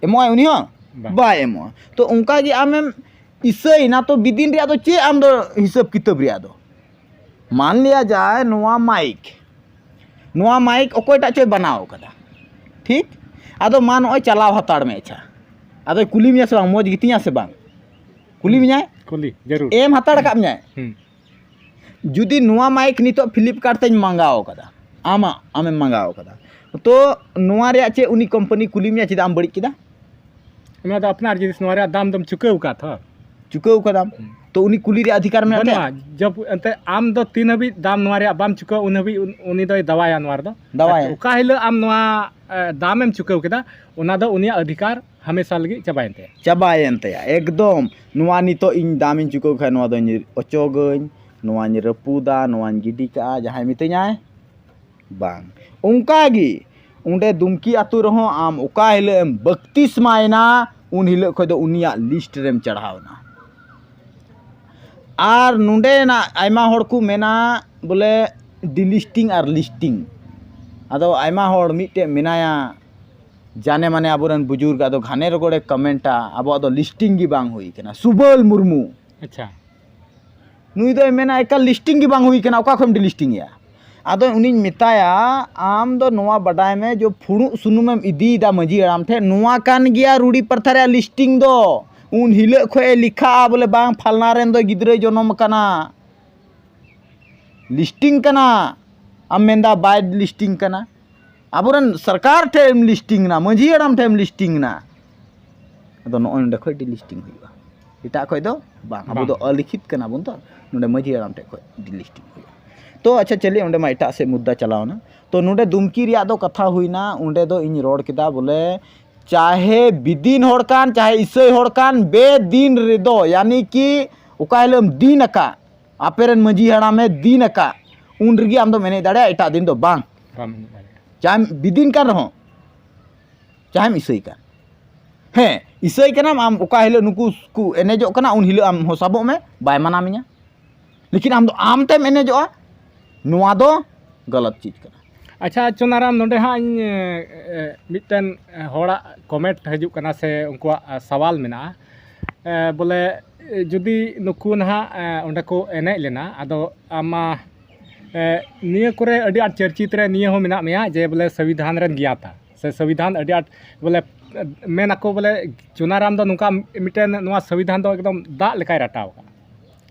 ᱮᱢᱚᱜᱼᱟᱭ ᱩᱱᱤ ᱦᱚᱸ? ᱵᱟᱝ᱾ ᱵᱟᱭ ᱮᱢᱚᱜᱼᱟ᱾ ᱛᱚ ᱚᱱᱠᱟ ᱜᱮ ᱟᱢᱮᱢ ᱤᱥᱟᱹᱭᱮᱱᱟ, ᱛᱚ ᱵᱤᱫᱤᱱ ᱨᱮᱭᱟᱜ ᱫᱚ ᱪᱮᱫ ᱟᱢ ᱫᱚ ᱦᱤᱥᱟᱹᱵ ᱠᱤᱛᱟᱹᱵ ᱨᱮᱭᱟᱜ ᱫᱚ? ᱢᱟᱱ ᱞᱤᱭᱟ ᱡᱟᱭ ᱱᱚᱣᱟ ᱢᱟᱭᱤᱠ, ᱱᱚᱣᱟ ᱢᱟᱭᱤᱠ ᱚᱠᱚᱭᱴᱟᱜ ᱪᱚᱭ ᱵᱮᱱᱟᱣ ᱠᱟᱫᱟ, ᱴᱷᱤᱠ? ᱟᱫᱚ ᱢᱟ ᱱᱚᱜᱼᱚᱭ ᱪᱟᱞᱟᱣ ᱦᱟᱛᱟᱲ ᱢᱮ᱾ ᱟᱪᱪᱷᱟ, ᱟᱫᱚᱭ ᱠᱩᱞᱤ ᱢᱮᱭᱟ ᱥᱮ ᱵᱟᱝ, ᱢᱚᱡᱽ ᱜᱮᱛᱤᱧᱟ ᱥᱮ ᱵᱟᱝ? ᱠᱩᱞᱤ ᱢᱮᱭᱟᱭ? ᱠᱩᱞᱤ, ᱡᱟᱹᱨᱩᱲ᱾ ᱮᱢ ᱦᱟᱛᱟᱲ ᱟᱠᱟᱫ ᱢᱮᱭᱟᱭ? ᱦᱩᱸ᱾ ᱡᱩᱫᱤ ᱱᱚᱣᱟ ᱢᱟᱭᱤᱠ ᱱᱤᱛᱚᱜ ᱯᱷᱤᱞᱤᱯᱠᱟᱨᱴ ᱛᱮᱧ ᱢᱟᱸᱜᱟᱣ ᱠᱟᱫᱟ, ᱟᱢᱟᱜ, ᱟᱢᱮᱢ ᱢᱟᱸᱜᱟᱣ ᱠᱟᱫᱟ, ᱛᱚ ᱱᱚᱣᱟ ᱨᱮᱭᱟᱜ ᱪᱮᱫ ᱩᱱᱤ ᱠᱳᱢᱯᱟᱱᱤ ᱠᱩᱞᱤ ᱢᱮᱭᱟ ᱪᱮᱫᱟᱜ ᱮᱢ ᱵᱟᱹᱲᱤᱡ ᱠᱮᱫᱟ? ᱱᱚᱣᱟ ᱫᱚ ᱟᱯᱱᱟᱨ ᱡᱤᱱᱤᱥ, ᱱᱚᱣᱟ ᱨᱮᱭᱟᱜ ᱫᱟᱢ ᱫᱚᱢ ᱪᱩᱠᱟᱹᱣ ᱟᱠᱟᱫ ᱛᱷᱚ᱾ ᱪᱩᱠᱟᱹᱣ ᱠᱟᱫᱟᱢ᱾ ᱦᱩᱸ᱾ ᱛᱚ ᱩᱱᱤ ᱠᱩᱞᱤ ᱨᱮᱭᱟᱜ ᱚᱫᱷᱤᱠᱟᱨ ᱢᱮᱱᱟᱜ ᱛᱟᱭᱟ? ᱵᱟᱹᱱᱩᱜᱼᱟ᱾ ᱡᱚᱵ-, ᱮᱱᱛᱮ ᱟᱢ ᱫᱚ ᱛᱤᱱ ᱦᱟᱹᱵᱤᱡ ᱫᱟᱢ ᱱᱚᱣᱟ ᱨᱮᱭᱟᱜ ᱵᱟᱢ ᱪᱩᱠᱟᱹᱣᱟ, ᱩᱱ ᱦᱟᱹᱵᱤᱡ ᱩᱱ-, ᱩᱱᱤ ᱫᱚᱭ ᱫᱟᱣᱟᱭᱟ ᱱᱚᱣᱟ ᱨᱮᱫᱚ᱾ ᱫᱟᱣᱟᱭᱟ᱾ ᱟᱨ ᱚᱠᱟ ᱦᱤᱞᱳᱜ ᱟᱢ ᱱᱚᱣᱟ, ᱮ, ᱫᱟᱢᱮᱢ ᱪᱩᱠᱟᱹᱣ ᱠᱮᱫᱟ, ᱚᱱᱟ ᱫᱚ ᱩᱱᱤᱭᱟᱜ ᱚᱫᱷᱤᱠᱟᱨ ᱦᱟᱢᱮᱥᱟ ᱞᱟᱹᱜᱤᱫ ᱪᱟᱵᱟᱭᱮᱱ ᱛᱟᱭᱟ᱾ ᱪᱟᱵᱟᱭᱮᱱ ᱛᱟᱭᱟ, ᱮᱠᱫᱚᱢ᱾ ᱱᱚᱣᱟ ᱱᱤᱛᱚᱜ ᱤᱧ ᱫᱟᱢᱤᱧ ᱪᱩᱠᱟᱹᱣ ᱠᱷᱟᱡ, ᱱᱚᱣᱟ ᱫᱚᱧ ᱚᱪᱚᱜᱟᱹᱧ, ᱱᱚᱣᱟᱧ ᱨᱟᱹᱯᱩᱫᱟ, ᱱᱚᱣᱟᱧ ᱜᱤᱰᱤ ᱠᱟᱜᱼᱟ, ᱡᱟᱦᱟᱸᱭ ᱢᱤᱛᱟᱹᱧᱟᱭ? ᱵᱟᱝ᱾ ᱚᱱᱠᱟ ᱜᱮ ᱚᱸᱰᱮ ᱫᱩᱢᱠᱤ ᱟᱹᱛᱩ ᱨᱮᱦᱚᱸ ᱟᱢ ᱚᱠᱟ ᱦᱤᱞᱳᱜ ᱮᱢ ᱵᱟᱯᱛᱤᱥᱢᱟᱭᱮᱱᱟ, ᱩᱱ ᱦᱤᱞᱳᱜ ᱠᱷᱚᱡ ᱫᱚ ᱩᱱᱤᱭᱟᱜ ᱞᱤᱥᱴ ᱨᱮᱢ ᱪᱟᱲᱦᱟᱣᱱᱟ᱾ ᱟᱨ ᱱᱚᱸᱰᱮᱱᱟᱜ ᱟᱭᱢᱟ ᱦᱚᱲ ᱠᱚ ᱢᱮᱱᱟ ᱵᱚᱞᱮ delisting ᱟᱨ listing᱾ ᱟᱫᱚ ᱟᱭᱢᱟ ᱦᱚᱲ ᱢᱤᱫᱴᱮᱡ ᱢᱮᱱᱟᱭᱟ, ᱡᱟᱱᱮ ᱢᱟᱱᱮ ᱟᱵᱚᱨᱮᱱ ᱵᱩᱡᱩᱨᱜ, ᱟᱫᱚ ᱜᱷᱟᱱᱮ ᱨᱚᱜᱚᱲᱮ ᱠᱚᱢᱮᱱᱴᱟ, "ᱟᱵᱚᱣᱟᱜ ᱫᱚ listing ᱜᱮ ᱵᱟᱝ ᱦᱩᱭ ᱠᱟᱱᱟ, ᱥᱩᱵᱚᱞ ᱢᱩᱨᱢᱩ᱾" ᱟᱪᱪᱷᱟ᱾ ᱱᱩᱭ ᱫᱚᱭ ᱢᱮᱱᱟ, "ᱮᱠᱟᱞ listing ᱜᱮ ᱵᱟᱝ ᱦᱩᱭ ᱠᱟᱱᱟ, ᱚᱠᱟ ᱠᱷᱚᱱ ᱮᱢ delisting ᱮᱭᱟ?" ᱟᱫᱚ ᱩᱱᱤᱧ ᱢᱮᱛᱟᱭᱟ, "ᱟᱢ ᱫᱚ ᱱᱚᱣᱟ ᱵᱟᱰᱟᱭ ᱢᱮ, ᱡᱚ ᱯᱷᱩᱲᱩᱜ ᱥᱩᱱᱩᱢᱮᱢ ᱤᱫᱤᱭᱮᱫᱟ ᱢᱟᱹᱡᱷᱤ ᱦᱟᱲᱟᱢ ᱴᱷᱮᱱ, ᱱᱚᱣᱟ ᱠᱟᱱ ᱜᱮᱭᱟ ᱨᱩᱲᱤ ᱯᱟᱨᱛᱷᱟ ᱨᱮᱭᱟᱜ listing ᱫᱚ᱾ ᱩᱱ ᱦᱤᱞᱳᱜ ᱠᱷᱚᱡ ᱮ ᱞᱮᱠᱷᱟᱜᱼᱟ ᱵᱚᱞᱮ, ᱵᱟᱝ, ᱯᱷᱟᱞᱱᱟ ᱨᱮᱱ ᱫᱚ ᱜᱤᱫᱽᱨᱟᱹᱭ ᱡᱚᱱᱚᱢ ᱟᱠᱟᱱᱟ, listing ᱠᱟᱱᱟ᱾ ᱟᱢ ᱢᱮᱱᱫᱟ ᱵᱟᱭ listing ᱠᱟᱱᱟ, ᱟᱵᱚᱨᱮᱱ ᱥᱚᱨᱠᱟᱨ ᱴᱷᱮᱱ ᱮᱢ listing ᱮᱱᱟ, ᱢᱟᱹᱡᱷᱤ ᱦᱟᱲᱟᱢ ᱴᱷᱮᱱ ᱮᱢ listing ᱮᱱᱟ᱾" ᱟᱫᱚ ᱱᱚᱜᱼᱚᱭ ᱱᱚᱸᱰᱮ ᱠᱷᱚᱡ delisting ᱦᱩᱭᱩᱜᱼᱟ, ᱮᱴᱟᱜ ᱠᱷᱚᱡ ᱫᱚ ᱵᱟᱝ᱾ ᱟᱵᱚ ᱵᱟᱝ᱾ ᱫᱚ ᱚᱞᱤᱠᱷᱤᱛ ᱠᱟᱱᱟ ᱵᱚᱱ ᱛᱚ, ᱱᱚᱸᱰᱮ ᱢᱟᱹᱡᱷᱤ ᱦᱟᱲᱟᱢ ᱴᱷᱮᱡ ᱠᱷᱚᱡ delisting ᱦᱩᱭᱩᱜᱼᱟ᱾ ᱛᱚ ᱟᱪᱪᱷᱟ, ᱪᱟᱹᱞᱤ, ᱚᱸᱰᱮ ᱢᱟ ᱮᱴᱟᱜ ᱥᱮᱫ ᱢᱩᱫᱽᱫᱟ ᱪᱟᱞᱟᱣ ᱮᱱᱟ᱾ ᱛᱚ ᱱᱚᱸᱰᱮ ᱫᱩᱢᱠᱤ ᱨᱮᱭᱟᱜ ᱫᱚ ᱠᱟᱛᱷᱟ ᱦᱩᱭᱱᱟ, ᱚᱸᱰᱮ ᱫᱚ ᱤᱧ ᱨᱚᱲ ᱠᱮᱫᱟ ᱵᱚᱞᱮ, ᱪᱟᱦᱮ ᱵᱤᱫᱤᱱ ᱦᱚᱲ ᱠᱟᱱ, ᱪᱟᱦᱮ ᱤᱥᱟᱹᱭ ᱦᱚᱲ ᱠᱟᱱ, ᱵᱮᱫᱤᱱ ᱨᱮᱫᱚ, ᱭᱟᱱᱤ ᱠᱤ ᱚᱠᱟ ᱦᱤᱞᱳᱜ ᱮᱢ ᱫᱤᱱ ᱟᱠᱟᱫ, ᱟᱯᱮ ᱨᱮᱱ ᱢᱟᱹᱡᱷᱤ ᱦᱟᱲᱟᱢᱮ ᱫᱤᱱ ᱟᱠᱟᱫ, ᱩᱱ ᱨᱮᱜᱮ ᱟᱢ ᱫᱚᱢ ᱮᱱᱮᱡ ᱫᱟᱲᱮᱭᱟᱜᱼᱟ, ᱮᱴᱟᱜ ᱫᱤᱱ ᱫᱚ ᱵᱟᱝ᱾ ᱵᱟᱢ ᱮᱱᱮᱡ ᱫᱟᱲᱮᱭᱟᱜᱼᱟ᱾ ᱪᱟᱦᱮᱢ ᱵᱤᱫᱤᱱ ᱠᱟᱱ ᱨᱮᱦᱚᱸ, ᱪᱟᱦᱮᱢ ᱤᱥᱟᱹᱭ ᱠᱟᱱ᱾ ᱦᱮᱸ, ᱤᱥᱟᱹᱭ ᱠᱟᱱᱟᱢ ᱟᱢ, ᱚᱠᱟ ᱦᱤᱞᱳᱜ ᱱᱩᱠᱩ ᱠᱚ ᱮᱱᱮᱡᱚᱜ ᱠᱟᱱᱟ, ᱩᱱ ᱦᱤᱞᱳᱜ ᱟᱢ ᱦᱚᱸ ᱥᱟᱵᱚᱜ ᱢᱮ, ᱵᱟᱭ ᱢᱟᱱᱟ ᱢᱮᱭᱟ᱾ ᱞᱮᱠᱤᱱ ᱟᱢ ᱫᱚ ᱟᱢ ᱛᱮᱢ ᱮᱱᱮᱡᱚᱜᱼᱟ, ᱱᱚᱣᱟ ᱫᱚ ᱜᱟᱞᱟᱛ ᱪᱤᱡᱽ ᱠᱟᱱᱟ᱾ ᱟᱪᱪᱷᱟ ᱪᱩᱱᱟᱨᱟᱢ, ᱱᱚᱰᱮ ᱦᱟᱸᱜ ᱤᱧ, ᱮ, ᱮ, ᱢᱤᱫᱴᱮᱱ ᱦᱚᱲᱟᱜ comment ᱦᱤᱡᱩᱜ ᱠᱟᱱᱟ ᱥᱮ ᱩᱱᱠᱩᱣᱟᱜ, ᱮ, ᱥᱟᱣᱟᱞ ᱢᱮᱱᱟᱜᱼᱟ᱾ ᱮ, ᱵᱚᱞᱮ, ᱮ, ᱡᱩᱫᱤ ᱱᱩᱠᱩ ᱱᱟᱦᱟᱜ, ᱮ, ᱚᱸᱰᱮ ᱠᱚ ᱮᱱᱮᱡ ᱞᱮᱱᱟ, ᱟᱫᱚ ᱟᱢ ᱢᱟ, ᱮ, ᱱᱤᱭᱟᱹ ᱠᱚᱨᱮ ᱟᱹᱰᱤ ᱟᱸᱴ ᱪᱟᱨᱪᱤᱛ ᱨᱮ ᱱᱤᱭᱟᱹ ᱦᱚᱸ ᱢᱮᱱᱟᱜ ᱢᱮᱭᱟ ᱡᱮ ᱵᱚᱞᱮ ᱥᱚᱝᱵᱤᱫᱷᱟᱱ ᱨᱮᱱ ᱜᱮᱭᱟᱛᱟ ᱥᱮ ᱥᱚᱝᱵᱤᱫᱷᱟᱱ ᱟᱹᱰᱤ ᱟᱸᱴ ᱵᱚᱞᱮ, ᱮ, ᱢᱮᱱ ᱟᱠᱚ ᱵᱚᱞᱮ ᱪᱩᱱᱟᱨᱟᱢ ᱫᱚ ᱱᱚᱝᱠᱟ ᱢᱤᱫᱴᱮᱱ ᱱᱚᱣᱟ ᱥᱚᱝᱵᱤᱫᱷᱟᱱ ᱫᱚ ᱮᱠᱫᱚᱢ ᱫᱟᱜ ᱞᱮᱠᱟᱭ ᱨᱟᱴᱟᱣ ᱠᱟᱜᱼᱟ᱾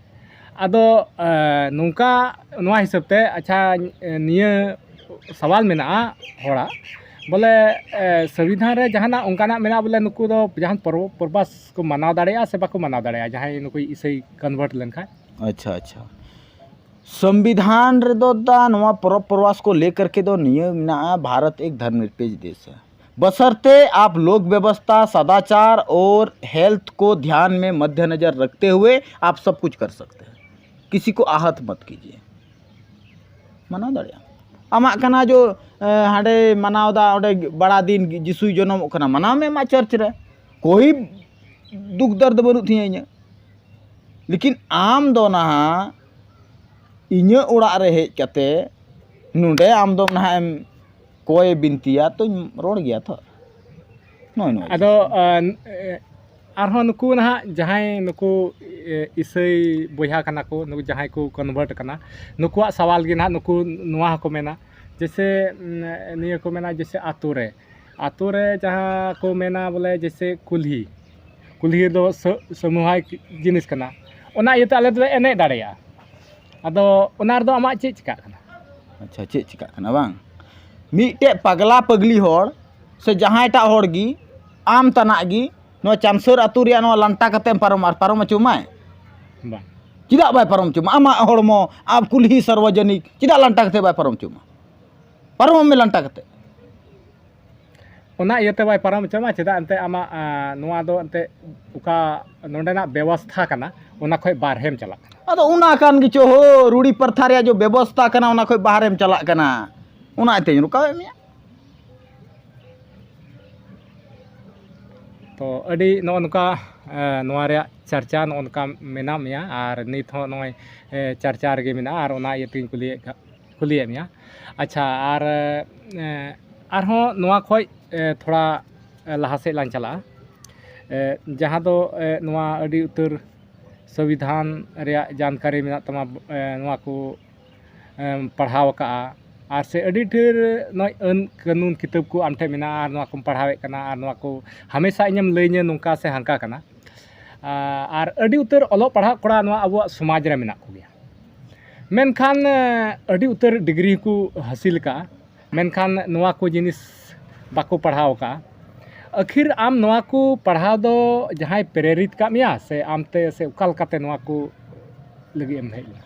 ᱟᱫᱚ, ᱮ, ᱱᱚᱝᱠᱟ ᱱᱚᱣᱟ ᱦᱤᱥᱟᱹᱵ ᱛᱮ, ᱟᱪᱪᱷᱟ, ᱮ, ᱱᱤᱭᱟᱹ ᱥᱟᱣᱟᱞ ᱢᱮᱱᱟᱜᱼᱟ ᱦᱚᱲᱟᱜ, ᱵᱚᱞᱮ ᱥᱚᱝᱵᱤᱫᱷᱟᱱ ᱨᱮ ᱡᱟᱦᱟᱱᱟᱜ ᱚᱱᱠᱟᱱᱟᱜ ᱢᱮᱱᱟᱜᱼᱟ ᱵᱚᱞᱮ ᱱᱩᱠᱩ ᱫᱚ ᱡᱟᱦᱟᱱ ᱯᱚᱨᱚᱵᱽ ᱯᱚᱨᱵᱟᱥ ᱠᱚ ᱢᱟᱱᱟᱣ ᱫᱟᱲᱮᱭᱟᱜᱼᱟ ᱥᱮ ᱵᱟᱠᱚ ᱢᱟᱱᱟᱣ ᱫᱟᱲᱮᱭᱟᱜᱼᱟ ᱡᱟᱦᱟᱸᱭ ᱱᱩᱠᱩ ᱤᱥᱟᱹᱭ ᱠᱚᱱᱵᱷᱟᱨᱴ ᱞᱮᱱᱠᱷᱟᱱ? ᱟᱪᱪᱷᱟ, ᱟᱪᱪᱷᱟ᱾ ᱥᱚᱝᱵᱤᱫᱷᱟᱱ ᱨᱮᱫᱚ ᱫᱟ ᱱᱚᱣᱟ ᱯᱚᱨᱚᱵᱽ ᱯᱚᱨᱵᱟᱥ ᱠᱚ ᱞᱮᱠᱟᱨ ᱠᱮ ᱫᱚ ᱱᱤᱭᱟᱹ ᱢᱮᱱᱟᱜᱼᱟ, ᱵᱷᱟᱨᱚᱛ ᱮᱠ ᱫᱷᱚᱨᱢ ᱱᱤᱨᱯᱮᱠष ᱫᱮᱥ ᱦᱮ, ᱵᱟᱥᱟᱨᱛᱮ ᱟᱯ ᱞᱳᱠ ᱵᱮᱵᱚᱥᱛᱷᱟ, ᱥᱟᱫᱟᱪᱟᱨ ᱚᱨ ᱦᱮᱞᱛᱷ ᱠᱚ ᱫᱷᱮᱭᱟᱱ ᱢᱮ ᱢᱚᱫᱽᱫᱮ ᱱᱚᱡᱚᱨ ᱨᱟᱠᱷᱛᱮ ᱦᱩᱭᱮ ᱟᱯ ᱥᱚᱵ ᱠᱩᱪ ᱠᱟᱨ ᱥᱟᱠᱛᱮ ᱦᱮ, ᱠᱤᱥᱤ ᱠᱚ ᱟᱦᱟᱛ ᱢᱚᱛ ᱠᱤᱡᱤᱭᱮ᱾ ᱢᱟᱱᱟᱣ ᱫᱟᱲᱮᱭᱟᱜᱼᱟ᱾ ᱟᱢᱟᱜ ᱠᱟᱱᱟ ᱡᱚ ᱦᱟᱸᱰᱮ ᱢᱟᱱᱟᱣ ᱫᱟ ᱚᱸᱰᱮ ᱵᱟᱲᱟ ᱫᱤᱱ ᱡᱤᱥᱩᱭ ᱡᱚᱱᱚᱢᱚᱜ ᱠᱟᱱᱟ, ᱢᱟᱱᱟᱣ ᱢᱮ ᱟᱢᱟᱜ ᱪᱟᱨᱪ ᱨᱮ, ᱠᱳᱭ ᱫᱩᱠ ᱫᱟᱨᱫ ᱵᱟᱹᱱᱩᱜ ᱛᱤᱧᱟᱹ ᱤᱧᱟᱹᱜ᱾ ᱞᱮᱠᱤᱱ ᱟᱢ ᱫᱚ ᱱᱟᱦᱟᱜ ᱤᱧᱟᱹᱜ ᱚᱲᱟᱜ ᱨᱮ ᱦᱮᱡ ᱠᱟᱛᱮ ᱱᱚᱰᱮ ᱟᱢ ᱫᱚ ᱱᱟᱦᱟᱜ ᱮᱢ ᱠᱚᱭ ᱵᱤᱱᱛᱤᱭᱟ ᱛᱚᱧ ᱨᱚᱲ ᱜᱮᱭᱟ ᱛᱚ᱾ ᱱᱚᱜᱼᱚᱭ ᱱᱚᱣᱟ ᱟᱫᱚ ᱡᱤᱱᱤᱥ᱾ ᱟ, ᱮ, ᱟᱨᱦᱚᱸ ᱱᱩᱠᱩ ᱱᱟᱦᱟᱜ ᱡᱟᱦᱟᱸᱭ ᱱᱩᱠᱩ ᱮ, ᱤᱥᱟᱹᱭ ᱵᱚᱭᱦᱟ ᱠᱟᱱᱟ ᱠᱚ, ᱱᱩᱠᱩ ᱡᱟᱦᱟᱸᱭ ᱠᱚ ᱠᱚᱱᱵᱷᱟᱨᱴ ᱠᱟᱱᱟ, ᱱᱩᱠᱩᱣᱟᱜ ᱥᱟᱣᱟᱞ ᱜᱮ ᱱᱟᱦᱟᱜ ᱱᱩᱠᱩ ᱱᱚᱣᱟ ᱦᱚᱸᱠᱚ ᱢᱮᱱᱟ, ᱡᱮᱭᱥᱮ ᱩᱢ, ᱱᱤᱭᱟᱹ ᱠᱚ ᱢᱮᱱᱟ ᱡᱮᱭᱥᱮ ᱟᱛᱳ ᱨᱮ, ᱟᱛᱳ ᱨᱮ ᱡᱟᱦᱟᱸ ᱠᱚ ᱢᱮᱱᱟ ᱵᱚᱞᱮ ᱡᱮᱭᱥᱮ ᱠᱩᱞᱦᱤ, ᱠᱩᱞᱦᱤ ᱫᱚ ᱥᱟᱹ-, ᱥᱟᱢᱩᱦᱟᱭᱤᱠ ᱡᱤᱱᱤᱥ ᱠᱟᱱᱟ, ᱚᱱᱟ ᱤᱭᱟᱹᱛᱮ ᱟᱞᱮ ᱫᱚᱞᱮ ᱮᱱᱮᱡ ᱫᱟᱲᱮᱭᱟᱜᱼᱟ᱾ ᱟᱫᱚ ᱚᱱᱟ ᱨᱮᱫᱚ ᱟᱢᱟᱜ ᱪᱮᱫ ᱪᱤᱠᱟᱹᱜ ᱠᱟᱱᱟ? ᱟᱪᱪᱷᱟ, ᱪᱮᱫ ᱪᱤᱠᱟᱹᱜ ᱠᱟᱱᱟ ᱵᱟᱝ? ᱢᱤᱫᱴᱮᱡ ᱯᱟᱜᱽᱞᱟ ᱯᱟᱜᱽᱞᱤ ᱦᱚᱲ ᱥᱮ ᱡᱟᱦᱟᱸᱭᱴᱟᱜ ᱦᱚᱲ ᱜᱮ ᱟᱢ ᱛᱟᱱᱟᱜ ᱜᱮ ᱱᱚᱣᱟ ᱪᱟᱢᱥᱟᱹᱨ ᱟᱹᱛᱩ ᱨᱮᱭᱟᱜ ᱱᱚᱣᱟ ᱞᱟᱱᱴᱟ ᱠᱟᱛᱮᱢ ᱯᱟᱨᱚᱢ, ᱟᱨ ᱯᱟᱨᱚᱢ ᱦᱚᱪᱚ ᱢᱟᱭ? ᱵᱟᱝ᱾ ᱪᱮᱫᱟᱜ ᱵᱟᱭ ᱯᱟᱨᱚᱢ ᱦᱚᱪᱚ ᱢᱟ? ᱟᱢᱟᱜ ᱦᱚᱲᱢᱚ, ᱟᱢ ᱠᱩᱞᱦᱤ ᱥᱟᱨᱣᱚᱡᱚᱱᱤᱠ ᱪᱮᱫᱟᱜ ᱞᱟᱱᱴᱟ ᱠᱟᱛᱮ ᱵᱟᱭ ᱯᱟᱨᱚᱢ ᱦᱚᱪᱚ ᱢᱟ? ᱯᱟᱨᱚᱢᱚᱜ ᱢᱮ ᱞᱟᱱᱴᱟ ᱠᱟᱛᱮ᱾ ᱚᱱᱟ ᱤᱭᱟᱹᱛᱮ ᱵᱟᱭ ᱯᱟᱨᱚᱢ ᱦᱚᱪᱚ ᱢᱟ, ᱪᱮᱫᱟᱜ ᱮᱱᱛᱮ ᱟᱢᱟᱜ, ᱟ, ᱱᱚᱣᱟ ᱫᱚ ᱮᱱᱛᱮ ᱚᱠᱟ ᱱᱚᱰᱮᱱᱟᱜ ᱵᱮᱵᱚᱥᱛᱷᱟ ᱠᱟᱱᱟ, ᱚᱱᱟ ᱠᱷᱚᱡ ᱵᱟᱨᱦᱮᱢ ᱪᱟᱞᱟᱜ ᱠᱟᱱᱟ᱾ ᱟᱫᱚ ᱚᱱᱟ ᱠᱟᱱ ᱜᱮᱪᱚ ᱦᱳ, ᱨᱩᱲᱤ ᱯᱨᱚᱛᱷᱟ ᱨᱮᱭᱟᱜ ᱡᱚ ᱵᱮᱵᱚᱥᱛᱷᱟ ᱠᱟᱱᱟ, ᱚᱱᱟ ᱠᱷᱚᱡ ᱵᱟᱦᱨᱮᱢ ᱪᱟᱞᱟᱜ ᱠᱟᱱᱟ, ᱚᱱᱟ ᱤᱭᱟᱹᱛᱮᱧ ᱨᱚᱠᱟᱣᱮᱫ ᱢᱮᱭᱟ᱾ ᱛᱚ ᱟᱹᱰᱤ ᱱᱚᱜᱼᱚ ᱱᱚᱝᱠᱟ, ᱮ, ᱱᱚᱣᱟ ᱨᱮᱭᱟᱜ ᱪᱟᱨᱪᱟ ᱱᱚᱜᱼᱚ ᱱᱚᱝᱠᱟ ᱢᱮᱱᱟᱜ ᱢᱮᱭᱟ ᱟᱨ ᱱᱤᱛ ᱦᱚᱸ ᱱᱚᱜᱼᱚᱭ, ᱮ, ᱪᱟᱨᱪᱟ ᱨᱮᱜᱮ ᱢᱮᱱᱟᱜᱼᱟ ᱟᱨ ᱚᱱᱟ ᱤᱭᱟᱹ ᱛᱮᱜᱮᱧ ᱠᱩᱞᱤᱭᱮᱫ ᱠᱟ-, ᱠᱩᱞᱤᱭᱮᱫ ᱢᱮᱭᱟ᱾ ᱟᱪᱪᱷᱟ, ᱟᱨ, ᱮ, ᱟᱨᱦᱚᱸ ᱱᱚᱣᱟ ᱠᱷᱚᱡ, ᱮ, ᱛᱷᱚᱲᱟ, ᱮ, ᱞᱟᱦᱟ ᱥᱮᱫ ᱞᱟᱝ ᱪᱟᱞᱟᱜᱼᱟ᱾ ᱮ, ᱡᱟᱦᱟᱸ ᱫᱚ, ᱮ, ᱱᱚᱣᱟ ᱟᱹᱰᱤ ᱩᱛᱟᱹᱨ ᱥᱚᱝᱵᱤᱫᱷᱟᱱ ᱨᱮᱭᱟᱜ ᱡᱟᱱᱠᱟᱨᱤ ᱢᱮᱱᱟᱜ ᱛᱟᱢᱟ, ᱮ, ᱱᱚᱣᱟ ᱠᱚ, ᱮᱢ ᱯᱟᱲᱦᱟᱣ ᱟᱠᱟᱫᱼᱟ, ᱟᱨ ᱥᱮ ᱟᱹᱰᱤ ᱰᱷᱮᱨ ᱱᱚᱜᱼᱚᱭ ᱟᱹᱱ ᱠᱟᱹᱱᱩᱱ ᱠᱤᱛᱟᱹᱵ ᱠᱚ ᱟᱢ ᱴᱷᱮᱱ ᱢᱮᱱᱟᱜᱼᱟ, ᱟᱨ ᱱᱚᱣᱟ ᱠᱚᱢ ᱯᱟᱲᱦᱟᱣᱮᱫ ᱠᱟᱱᱟ, ᱟᱨ ᱱᱚᱣᱟ ᱠᱚ ᱦᱟᱢᱮᱥᱟ ᱤᱧᱮᱢ ᱞᱟᱹᱭᱟᱹᱧᱟᱹ ᱱᱚᱝᱠᱟ ᱥᱮ ᱦᱟᱱᱠᱟ ᱠᱟᱱᱟ᱾ ᱟ-, ᱟᱨ ᱟᱹᱰᱤ ᱩᱛᱟᱹᱨ ᱚᱞᱚᱜ ᱯᱟᱲᱦᱟᱜ ᱠᱚᱲᱟ ᱱᱚᱣᱟ ᱟᱵᱚᱣᱟᱜ ᱥᱚᱢᱟᱡᱽ ᱨᱮ ᱢᱮᱱᱟᱜ ᱠᱚᱜᱮᱭᱟ, ᱢᱮᱱᱠᱷᱟᱱ, ᱮ, ᱟᱹᱰᱤ ᱩᱛᱟᱹᱨ ᱰᱤᱜᱽᱨᱤ ᱦᱚᱸᱠᱚ ᱦᱟᱹᱥᱤᱞ ᱟᱠᱟᱫᱼᱟ, ᱢᱮᱱᱠᱷᱟᱱ ᱱᱚᱣᱟ ᱠᱚ ᱡᱤᱱᱤᱥ ᱵᱟᱠᱚ ᱯᱟᱲᱦᱟᱣ ᱟᱠᱟᱫᱼᱟ᱾ ᱟᱹᱠᱷᱤᱨ ᱟᱢ ᱱᱚᱣᱟ ᱠᱚ ᱯᱟᱲᱦᱟᱣ ᱫᱚ ᱡᱟᱦᱟᱸᱭ ᱯᱨᱮᱨᱤᱛ ᱠᱟᱜ ᱢᱮᱭᱟ ᱥᱮ ᱟᱢᱛᱮ, ᱥᱮ ᱚᱠᱟ ᱞᱮᱠᱟᱛᱮ ᱱᱚᱣᱟ ᱠᱚ ᱞᱟᱹᱜᱤᱫ ᱮᱢ ᱦᱮᱡ ᱞᱮᱱᱟ?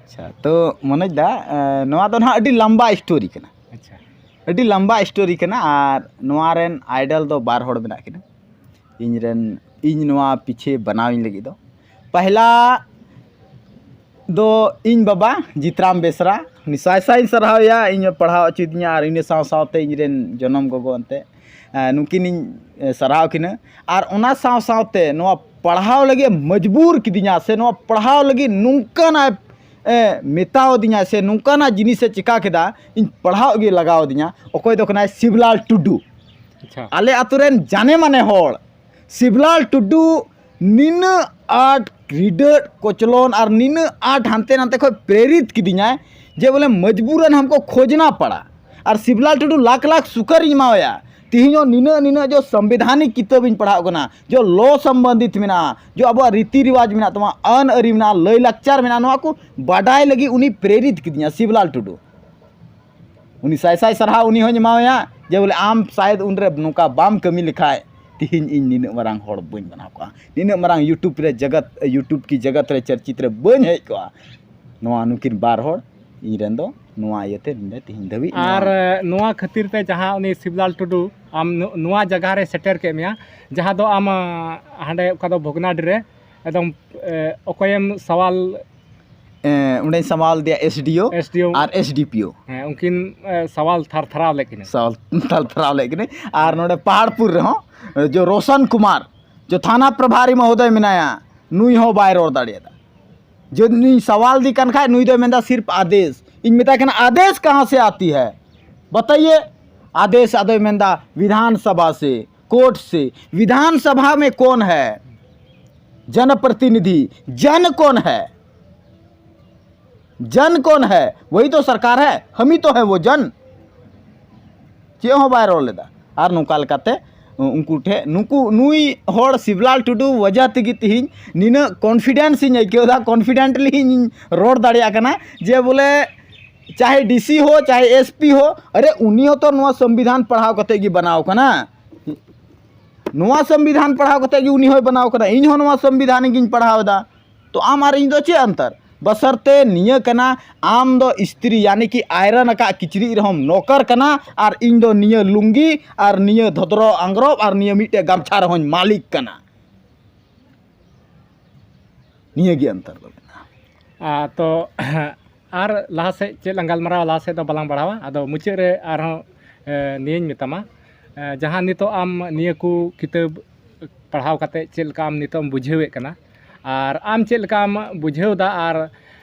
ᱟᱪᱪᱷᱟ, ᱛᱚ ᱢᱚᱱᱳᱡᱽ ᱫᱟ, ᱮ, ᱱᱚᱣᱟ ᱫᱚ ᱱᱟᱦᱟᱜ ᱟᱹᱰᱤ ᱞᱟᱢᱵᱟ ᱥᱴᱳᱨᱤ ᱠᱟᱱᱟ᱾ ᱟᱪᱪᱷᱟ᱾ ᱟᱹᱰᱤ ᱞᱟᱢᱵᱟ ᱥᱴᱳᱨᱤ ᱠᱟᱱᱟ᱾ ᱟᱨ ᱱᱚᱣᱟ ᱨᱮᱱ ᱟᱭᱰᱚᱞ ᱫᱚ ᱵᱟᱨ ᱦᱚᱲ ᱢᱮᱱᱟᱜ ᱠᱤᱱᱟ᱾ ᱤᱧ ᱨᱮᱱ, ᱤᱧ ᱱᱚᱣᱟ ᱯᱤᱪᱷᱮ ᱵᱮᱱᱟᱣᱤᱧ ᱞᱟᱹᱜᱤᱫ ᱫᱚ, ᱯᱟᱦᱞᱟ ᱫᱚ ᱤᱧ ᱵᱟᱵᱟ ᱡᱤᱛᱨᱟᱢ ᱵᱮᱥᱨᱟ, ᱩᱱᱤ ᱥᱟᱭ ᱥᱟᱭ ᱤᱧ ᱥᱟᱨᱦᱟᱣᱮᱭᱟ, ᱤᱧᱮ ᱯᱟᱲᱦᱟᱣ ᱦᱚᱪᱚᱭᱫᱤᱧᱟ᱾ ᱟᱨ ᱤᱱᱟᱹ ᱥᱟᱶ ᱥᱟᱶᱛᱮ ᱤᱧ ᱨᱮᱱ ᱡᱚᱱᱚᱢ ᱜᱚᱜᱚ ᱮᱱᱛᱮ, ᱮ, ᱱᱩᱠᱤᱱᱤᱧ, ᱮ, ᱥᱟᱨᱦᱟᱣ ᱠᱤᱱᱟ᱾ ᱟᱨ ᱚᱱᱟ ᱥᱟᱶ ᱥᱟᱶᱛᱮ ᱱᱚᱣᱟ ᱯᱟᱲᱦᱟᱣ ᱞᱟᱹᱜᱤᱫ ᱮ ᱢᱚᱡᱽᱵᱩᱨ ᱠᱤᱫᱤᱧᱟ, ᱥᱮ ᱱᱚᱣᱟ ᱯᱟᱲᱦᱟᱣ ᱞᱟᱹᱜᱤᱫ ᱱᱚᱝᱠᱟᱱᱟᱜ ᱮ ᱢᱮᱛᱟᱣ ᱫᱤᱧᱟ, ᱥᱮ ᱱᱚᱝᱠᱟᱱᱟᱜ ᱡᱤᱱᱤᱥᱮ ᱪᱤᱠᱟ ᱠᱮᱫᱟ, ᱤᱧ ᱯᱟᱲᱦᱟᱣ ᱜᱮ ᱞᱟᱜᱟᱣ ᱫᱤᱧᱟ᱾ ᱚᱠᱚᱭ ᱫᱚ ᱠᱟᱱᱟᱭ ᱥᱤᱵᱽᱞᱟᱞ ᱴᱩᱰᱩ᱾ ᱟᱪᱪᱷᱟ᱾ ᱟᱞᱮ ᱟᱛᱳ ᱨᱮᱱ ᱡᱟᱱᱮ ᱢᱟᱱᱮ ᱦᱚᱲ, ᱥᱤᱵᱽᱞᱟᱞ ᱴᱩᱰᱩ ᱱᱤᱱᱟᱹᱜ ᱟᱸᱴ ᱨᱤᱰᱟᱹᱜ ᱠᱚᱪᱞᱚᱱ ᱟᱨ ᱱᱤᱱᱟᱹᱜ ᱟᱸᱴ ᱦᱟᱱᱛᱮ ᱱᱟᱛᱮ ᱠᱷᱚᱱ ᱯᱨᱮᱨᱤᱛ ᱠᱤᱫᱤᱧᱟᱭ ᱡᱮ ᱵᱚᱞᱮ ᱢᱚᱡᱽᱵᱩᱨᱟᱱ ᱦᱟᱢᱠᱚ ᱠᱷᱳᱡᱽᱱᱟ ᱯᱟᱲᱟ᱾ ᱟᱨ ᱥᱤᱵᱽᱞᱟᱞ ᱴᱩᱰᱩ ᱞᱟᱠᱷ ᱞᱟᱠᱷ ᱥᱩᱠᱟᱹᱨᱤᱧ ᱮᱢᱟᱣᱟᱭᱟ᱾ ᱛᱤᱦᱤᱧ ᱦᱚᱸ ᱱᱤᱱᱟᱹᱜ ᱱᱤᱱᱟᱹᱜ ᱡᱚ ᱥᱚᱝᱵᱤᱫᱷᱟᱱᱤᱠ ᱠᱤᱛᱟᱹᱵ ᱤᱧ ᱯᱟᱲᱦᱟᱣ ᱠᱟᱱᱟ, ᱡᱚ ᱞᱚ ᱥᱚᱢᱵᱚᱱᱫᱷᱤᱛ ᱢᱮᱱᱟᱜᱼᱟ, ᱡᱚ ᱟᱵᱚᱣᱟᱜ ᱨᱤᱛᱤ ᱨᱤᱣᱟᱡᱽ ᱢᱮᱱᱟᱜ ᱛᱟᱵᱚᱱᱟ, ᱟᱹᱱ ᱟᱹᱨᱤ ᱢᱮᱱᱟᱜᱼᱟ, ᱞᱟᱹᱭ ᱞᱟᱠᱪᱟᱨ ᱢᱮᱱᱟᱜᱼᱟ, ᱱᱚᱣᱟ ᱠᱚ ᱵᱟᱰᱟᱭ ᱞᱟᱹᱜᱤᱫ ᱩᱱᱤ ᱯᱨᱮᱨᱤᱛ ᱠᱤᱫᱤᱧᱟ ᱥᱤᱵᱽᱞᱟᱞ ᱴᱩᱰᱩ᱾ ᱩᱱᱤ ᱥᱟᱭ ᱥᱟᱭ ᱥᱟᱨᱦᱟᱣ ᱩᱱᱤ ᱦᱚᱸᱧ ᱮᱢᱟᱣᱟᱭᱟ ᱡᱮ ᱵᱚᱞᱮ ᱟᱢ ᱥᱟᱭᱮᱫ ᱩᱱᱨᱮ ᱱᱚᱝᱠᱟ ᱵᱟᱢ ᱠᱟᱹᱢᱤ ᱞᱮᱠᱷᱟᱡ ᱛᱤᱦᱤᱧ ᱤᱧ ᱱᱤᱱᱟᱹᱜ ᱢᱟᱨᱟᱝ ᱦᱚᱲ ᱵᱟᱹᱧ ᱵᱮᱱᱟᱣ ᱠᱚᱜᱼᱟ, ᱱᱤᱱᱟᱹᱜ ᱢᱟᱨᱟᱝ YouTube ᱨᱮ ᱡᱟᱜᱟᱛ, YouTube ᱠᱤ ᱡᱟᱜᱟᱛ ᱨᱮ ᱪᱚᱨᱪᱤᱛ ᱨᱮ ᱵᱟᱹᱧ ᱦᱮᱡ ᱠᱚᱜᱼᱟ᱾ ᱱᱚᱣᱟ ᱱᱩᱠᱤᱱ ᱵᱟᱨ ᱦᱚᱲ ᱤᱧ ᱨᱮᱱ ᱫᱚ ᱱᱚᱣᱟ ᱤᱭᱟᱹᱛᱮ ᱱᱚᱰᱮ ᱛᱤᱦᱤᱧ ᱫᱷᱟᱹᱵᱤᱡ ᱟᱨ, ᱱᱚᱣᱟ ᱮ, ᱱᱚᱣᱟ ᱠᱷᱟᱹᱛᱤᱨ ᱛᱮ ᱡᱟᱦᱟᱸ ᱩᱱᱤ ᱥᱤᱵᱽᱞᱟᱞ ᱴᱩᱰᱩ ᱟᱢ ᱱᱚ-, ᱱᱚᱣᱟ ᱡᱟᱭᱜᱟ ᱨᱮ ᱥᱮᱴᱮᱨ ᱠᱮᱫ ᱢᱮᱭᱟ, ᱡᱟᱦᱟᱸ ᱫᱚ ᱟᱢ, ᱟ, ᱦᱟᱸᱰᱮ ᱚᱠᱟ ᱫᱚ ᱵᱷᱚᱜᱽᱱᱟᱰᱤ ᱨᱮ ᱮᱠᱫᱚᱢ, ᱮ, ᱚᱠᱚᱭᱮᱢ ᱥᱟᱣᱟᱞ ᱮ, ᱚᱸᱰᱮᱧ ᱥᱟᱢᱟᱣ ᱞᱮᱫᱮᱭᱟ SDO SDO᱾ ᱟᱨ SDPO᱾ ᱦᱮᱸ, ᱩᱱᱠᱤᱱ, ᱮ, ᱥᱟᱣᱟᱞ ᱛᱷᱟᱨ ᱛᱷᱟᱨᱟᱣ ᱞᱮᱫ ᱠᱤᱱᱟ᱾ ᱥᱟᱣᱟᱞ ᱛᱷᱟᱨ ᱛᱷᱟᱨᱟᱣ ᱞᱮᱫ ᱠᱤᱱᱟᱹᱧ᱾ ᱟᱨ ᱱᱚᱰᱮ ᱯᱟᱦᱟᱲᱯᱩᱨ ᱨᱮᱦᱚᱸ, ᱮ, ᱡᱚ ᱨᱳᱥᱚᱱ ᱠᱩᱢᱟᱨ, ᱡᱚ ᱛᱷᱟᱱᱟ ᱯᱨᱚᱵᱷᱟᱨᱤ ᱢᱚᱦᱳᱫᱚᱭ ᱢᱮᱱᱟᱭᱟ, ᱱᱩᱭ ᱦᱚᱸ ᱵᱟᱭ ᱨᱚᱲ ᱫᱟᱲᱮᱭᱟᱫᱟ᱾ ᱡᱚ ᱱᱩᱭ ᱥᱟᱣᱟᱞ ᱫᱤ ᱠᱟᱱ ᱠᱷᱟᱡ, ᱱᱩᱭ ᱫᱚᱭ ᱢᱮᱱᱫᱟ ᱥᱤᱨᱯ ᱟᱫᱮᱥ᱾ ᱤᱧ ᱢᱮᱛᱟᱭ ᱠᱟᱱᱟ, "ᱟᱫᱮᱥ ᱠᱟᱦᱟᱸ ᱥᱮ ᱟᱛᱤ ᱦᱟᱭ? ᱵᱟᱛᱟᱭᱮ, ᱟᱫᱮᱥ?" ᱟᱫᱚᱭ ᱢᱮᱱᱫᱟ, "ᱵᱤᱫᱷᱟᱱ ᱥᱟᱵᱷᱟ ᱥᱮ, ᱠᱳᱨᱴ ᱥᱮ᱾ ᱵᱤᱫᱷᱟᱱ ᱥᱟᱵᱷᱟ ᱢᱮ ᱠᱳᱱ ᱦᱟᱭ? ᱡᱚᱱ ᱯᱨᱚᱛᱤᱱᱤᱫᱷᱤ, ᱡᱚᱱ ᱠᱳᱱ ᱦᱟᱭ?" ᱡᱚᱱ ᱠᱳᱱ ᱦᱟᱭ? ᱣᱚᱦᱤ ᱛᱚ ᱥᱚᱨᱠᱟᱨ ᱦᱟᱭ, ᱦᱟᱢᱤ ᱛᱚ ᱦᱟᱭ ᱣᱚ ᱡᱚᱱ᱾ ᱪᱮᱫ ᱦᱚᱸ ᱵᱟᱭ ᱨᱚᱲ ᱞᱮᱫᱟ᱾ ᱟᱨ ᱱᱚᱝᱠᱟ ᱞᱮᱠᱟᱛᱮ ᱩᱱᱠᱩ ᱴᱷᱮᱱ, ᱱᱩᱠᱩ, ᱱᱩᱭ ᱦᱚᱲ ᱥᱤᱵᱽᱞᱟᱞ ᱴᱩᱰᱩ ᱣᱟᱡᱟ ᱛᱮᱜᱮ ᱛᱤᱦᱤᱧ ᱱᱤᱱᱟᱹᱜ confidence ᱤᱧ ᱟᱹᱭᱠᱟᱹᱣ ᱮᱫᱟ, confidently ᱤᱧ ᱨᱚᱲ ᱫᱟᱲᱮᱭᱟᱜ ᱠᱟᱱᱟ ᱡᱮ ᱵᱚᱞᱮ ᱪᱟᱦᱮ ᱰᱤᱥᱤ ᱦᱳ, ᱪᱟᱦᱮ ᱮᱥᱯᱤ ᱦᱳ, ᱟᱨᱮ ᱩᱱᱤ ᱦᱚᱸᱛᱚ ᱱᱚᱣᱟ ᱥᱚᱝᱵᱤᱫᱷᱟᱱ ᱯᱟᱲᱦᱟᱣ ᱠᱟᱛᱮ ᱜᱮ ᱵᱮᱱᱟᱣ ᱠᱟᱱᱟ᱾ ᱱᱚᱣᱟ ᱥᱚᱝᱵᱤᱫᱷᱟᱱ ᱯᱟᱲᱦᱟᱣ ᱠᱟᱛᱮ ᱜᱮ ᱩᱱᱤ ᱦᱚᱸᱭ ᱵᱮᱱᱟᱣ ᱠᱟᱱᱟ᱾ ᱤᱧ ᱦᱚᱸ ᱱᱚᱣᱟ ᱥᱚᱝᱵᱤᱫᱷᱟᱱ ᱜᱤᱧ ᱯᱟᱲᱦᱟᱣ ᱮᱫᱟ᱾ ᱛᱚ ᱟᱢ ᱟᱨ ᱤᱧ ᱫᱚ ᱪᱮᱫ ᱚᱱᱛᱚᱨ? ᱵᱟᱥᱟᱨᱛᱮ ᱱᱤᱭᱟᱹ ᱠᱟᱱᱟ, ᱟᱢ ᱫᱚ ᱤᱥᱛᱨᱤ, ᱭᱟᱱᱤ ᱠᱤ ᱟᱭᱨᱚᱱ ᱟᱠᱟᱫ ᱠᱤᱪᱨᱤᱡ ᱨᱮᱦᱚᱸᱢ ᱱᱚᱠᱚᱨ ᱠᱟᱱᱟ, ᱟᱨ ᱤᱧ ᱫᱚ ᱱᱤᱭᱟᱹ ᱞᱩᱝᱜᱤ ᱟᱨ ᱱᱤᱭᱟᱹ ᱫᱷᱚᱫᱨᱚ ᱟᱝᱜᱽᱨᱚᱵ ᱟᱨ ᱱᱤᱭᱟᱹ ᱢᱤᱫᱴᱮᱡ ᱜᱟᱢᱪᱷᱟ ᱨᱮᱦᱚᱸᱧ ᱢᱟᱹᱞᱤᱠ ᱠᱟᱱᱟ᱾ ᱱᱤᱭᱟᱹ ᱜᱮ ᱚᱱᱛᱚᱨ ᱫᱚ ᱢᱮᱱᱟᱜᱼᱟ᱾ ᱟᱨ ᱛᱚ ᱟᱨ ᱞᱟᱦᱟ ᱥᱮᱫ ᱪᱮᱫ ᱞᱟᱝ ᱜᱟᱞᱢᱟᱨᱟᱣᱟ, ᱞᱟᱦᱟ ᱥᱮᱫ ᱫᱚ ᱵᱟᱞᱟᱝ ᱵᱟᱲᱦᱟᱣᱟ᱾ ᱟᱫᱚ ᱢᱩᱪᱟᱹᱫ ᱨᱮ ᱟᱨᱦᱚᱸ, ᱮ, ᱱᱤᱭᱟᱹᱧ ᱢᱮᱛᱟᱢᱟ, ᱮ, ᱡᱟᱦᱟᱸ ᱱᱤᱛᱚᱜ ᱟᱢ ᱱᱤᱭᱟᱹ ᱠᱚ ᱠᱤᱛᱟᱹᱵ ᱯᱟᱲᱦᱟᱣ ᱠᱟᱛᱮ ᱪᱮᱫ ᱞᱮᱠᱟ ᱟᱢ ᱱᱤᱛᱚᱜ ᱮᱢ ᱵᱩᱡᱷᱟᱹᱣᱮᱫ ᱠᱟᱱᱟ, ᱟᱨ ᱟᱢ ᱪᱮᱫ ᱞᱮᱠᱟᱢ ᱵᱩᱡᱷᱟᱹᱣ ᱮᱫᱟ, ᱟᱨ,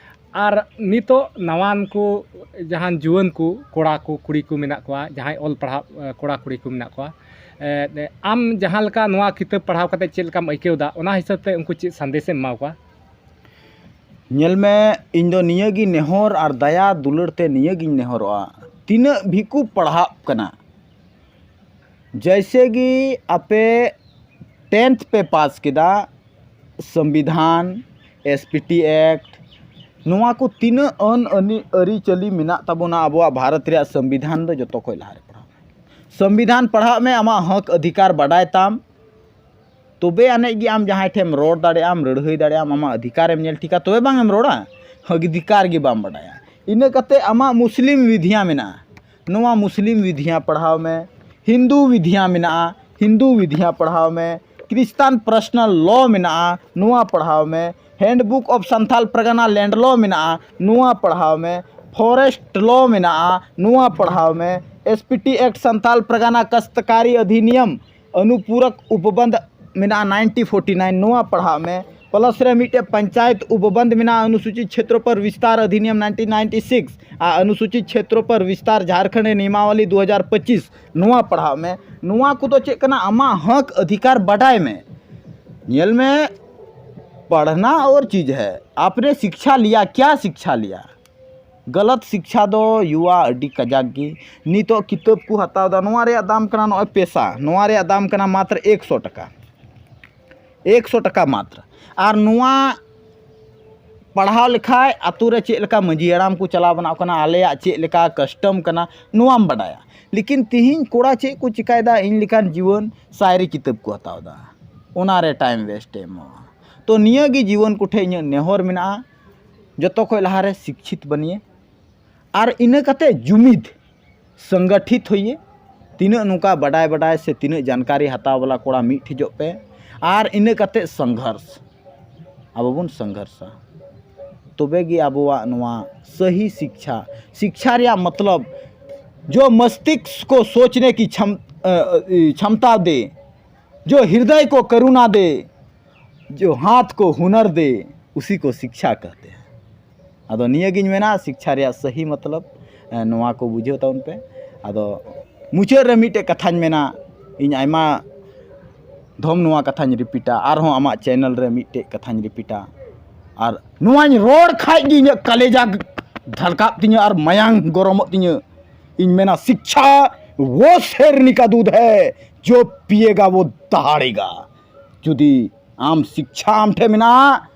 ᱟᱨ ᱱᱤᱛᱚᱜ ᱱᱟᱣᱟᱱ ᱠᱚ ᱡᱟᱦᱟᱱ ᱡᱩᱣᱟᱹᱱ ᱠᱚ ᱠᱚᱲᱟ ᱠᱚ ᱠᱩᱲᱤ ᱠᱚ ᱢᱮᱱᱟᱜ ᱠᱚᱣᱟ, ᱡᱟᱦᱟᱸᱭ ᱚᱞ ᱯᱟᱲᱦᱟᱜ, ᱮ, ᱠᱚᱲᱟ ᱠᱩᱲᱤ ᱠᱚ ᱢᱮᱱᱟᱜ ᱠᱚᱣᱟ, ᱮ, ᱟᱢ ᱡᱟᱦᱟᱸ ᱞᱮᱠᱟ ᱱᱚᱣᱟ ᱠᱤᱛᱟᱹᱵ ᱯᱟᱲᱦᱟᱣ ᱠᱟᱛᱮ ᱪᱮᱫ ᱞᱮᱠᱟᱢ ᱟᱹᱭᱠᱟᱹᱣ ᱮᱫᱟ, ᱚᱱᱟ ᱦᱤᱥᱟᱹᱵ ᱛᱮ ᱩᱱᱠᱩ ᱪᱮᱫ ᱥᱟᱸᱫᱮᱥ ᱮᱢ ᱮᱢᱟ ᱠᱚᱣᱟ? ᱧᱮᱞ ᱢᱮ, ᱤᱧ ᱫᱚ ᱱᱤᱭᱟᱹ ᱜᱮ ᱱᱮᱦᱚᱨ ᱟᱨ ᱫᱟᱭᱟ ᱫᱩᱞᱟᱹᱲ ᱛᱮ ᱱᱤᱭᱟᱹ ᱜᱤᱧ ᱱᱮᱦᱚᱨᱚᱜᱼᱟ, ᱛᱤᱱᱟᱹᱜ ᱵᱷᱤᱠᱩ ᱯᱟᱲᱦᱟᱜ ᱠᱟᱱᱟ, ᱡᱮᱭᱥᱮ ᱜᱮ ᱟᱯᱮ ᱴᱮᱱᱛᱷ ᱯᱮ ᱯᱟᱥ ᱠᱮᱫᱟ, ᱥᱚᱝᱵᱤᱫᱷᱟᱱ, ᱮᱥ ᱯᱤ ᱴᱤ ᱮᱠᱴ, ᱱᱚᱣᱟ ᱠᱚ ᱛᱤᱱᱟᱹᱜ ᱟᱹᱱ ᱟᱹᱱᱤ ᱟᱹᱨᱤᱪᱟᱹᱞᱤ ᱢᱮᱱᱟᱜ ᱛᱟᱵᱚᱱᱟ ᱟᱵᱚᱣᱟᱜ ᱵᱷᱟᱨᱚᱛ ᱨᱮᱭᱟᱜ ᱥᱚᱝᱵᱤᱫᱷᱟᱱ ᱫᱚ ᱡᱚᱛᱚ ᱠᱷᱚᱱ ᱞᱟᱦᱟ ᱨᱮ ᱯᱟᱲᱦᱟᱣ ᱢᱮ᱾ ᱥᱚᱝᱵᱤᱫᱷᱟᱱ ᱯᱟᱲᱦᱟᱜ ᱢᱮ, ᱟᱢᱟᱜ ᱦᱚᱠ ᱚᱫᱷᱤᱠᱟᱨ ᱵᱟᱰᱟᱭ ᱛᱟᱢ, ᱛᱚᱵᱮ ᱟᱱᱮᱡ ᱜᱮ ᱟᱢ ᱡᱟᱦᱟᱸᱭ ᱴᱷᱮᱱ ᱮᱢ ᱨᱚᱲ ᱫᱟᱲᱮᱭᱟᱜᱼᱟᱢ, ᱞᱟᱹᱲᱦᱟᱹᱭ ᱫᱟᱲᱮᱭᱟᱜᱼᱟᱢ, ᱟᱢᱟᱜ ᱚᱫᱷᱤᱠᱟᱨᱮᱢ ᱧᱮᱞ ᱴᱷᱤᱠᱟ, ᱛᱚᱵᱮ ᱵᱟᱝ ᱮᱢ ᱨᱚᱲᱟ, ᱚᱫᱷᱤᱠᱟᱨ ᱜᱮ ᱵᱟᱢ ᱵᱟᱰᱟᱭᱟ᱾ ᱤᱱᱟᱹ ᱠᱟᱛᱮ ᱟᱢᱟᱜ ᱢᱩᱥᱞᱤᱢ ᱵᱤᱫᱷᱤᱭᱟ ᱢᱮᱱᱟᱜᱼᱟ, ᱱᱚᱣᱟ ᱢᱩᱥᱞᱤᱢ ᱵᱤᱫᱷᱤᱭᱟ ᱯᱟᱲᱦᱟᱣ ᱢᱮ, ᱦᱤᱱᱫᱩ ᱵᱤᱫᱷᱤᱭᱟ ᱢᱮᱱᱟᱜᱼᱟ, ᱦᱤᱱᱫᱩ ᱵᱤᱫᱷᱤᱭᱟ ᱯᱟᱲᱦᱟᱣ ᱢᱮ, ᱠᱨᱤᱥᱛᱟᱱ ᱯᱟᱨᱥᱚᱱᱟᱞ ᱞᱚ ᱢᱮᱱᱟᱜᱼᱟ, ᱱᱚᱣᱟ ᱯᱟᱲᱦᱟᱣ ᱢᱮ, handbook of Santal Pargana land ᱞᱚ ᱢᱮᱱᱟᱜᱼᱟ, ᱱᱚᱣᱟ ᱯᱟᱲᱦᱟᱣ ᱢᱮ, ᱯᱷᱚᱨᱮᱥᱴ ᱞᱚ ᱢᱮᱱᱟᱜᱼᱟ, ᱱᱚᱣᱟ ᱯᱟᱲᱦᱟᱣ ᱢᱮ, S P T act Santal Pargana ᱠᱟᱥᱛᱠᱟᱨᱤ ᱚᱫᱷᱤᱱᱤᱭᱚᱢ ᱚᱱᱩᱯᱩᱨᱚᱠ ᱩᱯᱚᱵᱚᱱᱫᱷ ᱢᱮᱱᱟᱜᱼᱟ, ᱱᱟᱭᱤᱱᱴᱤ ᱯᱷᱳᱨᱴᱤ ᱱᱟᱭᱤᱱ, ᱱᱚᱣᱟ ᱯᱟᱲᱦᱟᱜ ᱢᱮ᱾ ᱯᱞᱟᱥ ᱨᱮ ᱢᱤᱫᱴᱮᱡ ᱯᱚᱧᱪᱟᱭᱮᱛ ᱩᱯᱚᱵᱚᱱᱫᱷ ᱢᱮᱱᱟᱜᱼᱟ, ᱚᱱᱩᱥᱩᱪᱤᱛ ᱪᱷᱮᱛᱨᱚᱯᱷᱚᱞ ᱵᱤᱥᱛᱟᱨ ᱚᱫᱷᱤᱱᱤᱭᱚᱢ ᱱᱟᱭᱤᱱᱴᱤᱱ ᱱᱟᱭᱤᱱᱴᱤ ᱥᱤᱠᱥ, ᱟᱨ ᱚᱱᱩᱥᱩᱪᱤᱛ ᱪᱷᱮᱛᱨᱚᱯᱷᱚᱞ ᱵᱤᱥᱛᱟᱨ ᱡᱷᱟᱨᱠᱷᱚᱸᱰ ᱱᱤᱭᱚᱢᱟᱵᱚᱞᱤ ᱫᱩ ᱦᱟᱡᱟᱨ ᱯᱚᱸᱪᱤᱥ, ᱱᱚᱣᱟ ᱯᱟᱲᱦᱟᱜ ᱢᱮ᱾ ᱱᱚᱣᱟ ᱠᱚᱫᱚ ᱪᱮᱫ ᱠᱟᱱᱟ? ᱟᱢᱟᱜ ᱦᱚᱠ ᱚᱫᱷᱤᱠᱟᱨ ᱵᱟᱰᱟᱭ ᱢᱮ᱾ ᱧᱮᱞ ᱢᱮ, पढ़ना और चीज़ है, आपने शिक्षा लिया, क्या शिक्षा लिया? गलत शिक्षा ᱫᱚ ᱭᱩᱣᱟ ᱟᱹᱰᱤ ᱠᱟᱡᱟᱠ ᱜᱮ ᱱᱤᱛᱚᱜ ᱠᱤᱛᱟᱹᱵ ᱠᱚ ᱦᱟᱛᱟᱣ ᱮᱫᱟ, ᱱᱚᱣᱟ ᱨᱮᱭᱟᱜ ᱫᱟᱢ ᱠᱟᱱᱟ ᱱᱚᱜᱼᱚᱭ ᱯᱮᱥᱟ, ᱱᱚᱣᱟ ᱨᱮᱭᱟᱜ ᱫᱟᱢ ᱠᱟᱱᱟ ᱢᱟᱛᱨᱚ ᱮᱠᱥᱚ ᱴᱟᱠᱟ, ᱮᱠᱥᱚ ᱴᱟᱠᱟ ᱢᱟᱛᱨᱚ᱾ ᱟᱨ ᱱᱚᱣᱟ ᱯᱟᱲᱦᱟᱣ ᱞᱮᱠᱷᱟᱡ ᱟᱛᱳ ᱨᱮ ᱪᱮᱫ ᱞᱮᱠᱟ ᱢᱟᱹᱡᱷᱤ ᱦᱟᱲᱟᱢ ᱠᱚ ᱪᱟᱞᱟᱣ ᱵᱟᱱᱟᱣ ᱠᱟᱱᱟ, ᱟᱞᱮᱭᱟᱜ ᱪᱮᱫ ᱞᱮᱠᱟ ᱠᱟᱥᱴᱚᱢ ᱠᱟᱱᱟ, ᱱᱚᱣᱟᱢ ᱵᱟᱰᱟᱭᱟ᱾ ᱞᱮᱠᱤᱱ ᱛᱤᱦᱤᱧ ᱠᱚᱲᱟ ᱪᱮᱫ ᱠᱚ ᱪᱤᱠᱟᱭᱮᱫᱟ, ᱤᱧ ᱞᱮᱠᱟᱱ ᱡᱩᱣᱟᱹᱱ ᱥᱟᱭᱨᱤ ᱠᱤᱛᱟᱹᱵ ᱠᱚ ᱦᱟᱛᱟᱣ ᱮᱫᱟ, ᱚᱱᱟᱨᱮ ᱴᱟᱭᱤᱢ ᱣᱮᱥᱴ ᱮ ᱮᱢᱚᱜᱼᱟ᱾ ᱛᱚ ᱱᱤᱭᱟᱹ ᱜᱮ ᱡᱩᱣᱟᱹᱱ ᱠᱚᱴᱷᱮᱱ ᱤᱧᱟᱹᱜ ᱱᱮᱦᱚᱨ ᱢᱮᱱᱟᱜᱼᱟ, ᱡᱚᱛᱚ ᱠᱷᱚᱡ ᱞᱟᱦᱟᱨᱮ ᱥᱤᱠᱪᱷᱤᱛ ᱵᱟᱱᱤᱭᱮ, ᱟᱨ ᱤᱱᱟᱹ ᱠᱟᱛᱮ ᱡᱩᱢᱤᱫ ᱥᱚᱝᱜᱚᱴᱷᱤᱛ ᱦᱩᱭᱮ, ᱛᱤᱱᱟᱹᱜ ᱱᱚᱝᱠᱟ ᱵᱟᱰᱟᱭ ᱵᱟᱰᱟᱭ ᱥᱮ ᱛᱤᱱᱟᱹᱜ ᱡᱟᱱᱠᱟᱨᱤ ᱦᱟᱛᱟᱣ ᱵᱟᱞᱟ ᱠᱚᱲᱟ ᱢᱤᱫ ᱴᱷᱮᱡᱚᱜ ᱯᱮ, ᱟᱨ ᱤᱱᱟᱹ ᱠᱟᱛᱮ ᱥᱚᱝᱜᱷᱚᱨᱥ, ᱟᱵᱚ ᱵᱚᱱ ᱥᱚᱝᱜᱷᱚᱨᱥᱟ, ᱛᱚᱵᱮ ᱜᱮ ᱟᱵᱚᱣᱟᱜ ᱱᱚᱣᱟ ᱥᱟᱹᱦᱤ ᱥᱤᱠᱪᱷᱟ, ᱥᱤᱠᱪᱷᱟ ᱨᱮᱭᱟᱜ ᱢᱚᱛᱞᱚᱵ ᱡᱚ ᱢᱚᱥᱛᱤᱥᱠ ᱠᱚ ᱥᱳᱪᱱᱮ ᱠᱤ ᱪᱷᱟᱢ-, ᱮ, ᱮ, ᱪᱷᱟᱢᱛᱟ ᱫᱮ, ᱡᱚ ᱦᱨᱤᱫᱚᱭ ᱠᱚ ᱠᱟᱨᱩᱱᱟ ᱫᱮ, ᱡᱚ ᱦᱟᱛ ᱠᱚ ᱦᱩᱱᱟᱨ ᱫᱮ, ᱩᱥᱤ ᱠᱚ ᱥᱤᱠᱪᱷᱟ ᱠᱟᱦᱛᱮ ᱦᱮᱸ᱾ ᱟᱫᱚ ᱱᱤᱭᱟᱹ ᱜᱤᱧ ᱢᱮᱱᱟ, ᱥᱤᱠᱪᱷᱟ ᱨᱮᱭᱟᱜ ᱥᱟᱹᱦᱤ ᱢᱚᱛᱞᱚᱵ, ᱮ, ᱱᱚᱣᱟ ᱠᱚ ᱵᱩᱡᱷᱟᱹᱣ ᱛᱟᱵᱚᱱ ᱯᱮ᱾ ᱟᱫᱚ ᱢᱩᱪᱟᱹᱫ ᱨᱮ ᱢᱤᱫᱴᱮᱡ ᱠᱟᱛᱷᱟᱧ ᱢᱮᱱᱟ, ᱤᱧ ᱟᱭᱢᱟ ᱫᱷᱚᱢ ᱱᱚᱣᱟ ᱠᱟᱛᱷᱟᱧ ᱨᱤᱯᱤᱴᱟ, ᱟᱨᱦᱚᱸ ᱟᱢᱟᱜ ᱪᱮᱱᱮᱞ ᱨᱮ ᱢᱤᱫᱴᱮᱡ ᱠᱟᱛᱷᱟᱧ ᱨᱤᱯᱤᱴᱟ, ᱟᱨ ᱱᱚᱣᱟᱧ ᱨᱚᱲ ᱠᱷᱟᱡ ᱜᱮ ᱤᱧᱟᱹᱜ ᱠᱟᱞᱮᱡᱟ ᱫᱷᱟᱲᱠᱟᱜ ᱛᱤᱧᱟᱹ ᱟᱨ ᱢᱟᱭᱟᱝ ᱜᱚᱨᱚᱢᱚᱜ ᱛᱤᱧᱟᱹ᱾ ᱤᱧ ᱢᱮᱱᱟ, ᱥᱤᱠᱪᱷᱟ ᱣᱚ ᱥᱮᱨᱱᱤ ᱠᱟ ᱫᱩᱫᱷ ᱦᱮ, ᱡᱚ ᱯᱤᱭᱮᱜᱟ ᱣᱚ ᱫᱟᱦᱟᱲᱮᱜᱟ᱾ ᱡᱩᱫᱤ ᱟᱢ ᱥᱤᱠᱪᱷᱟ ᱟᱢ ᱴᱷᱮᱱ ᱢᱮᱱᱟᱜᱼᱟ,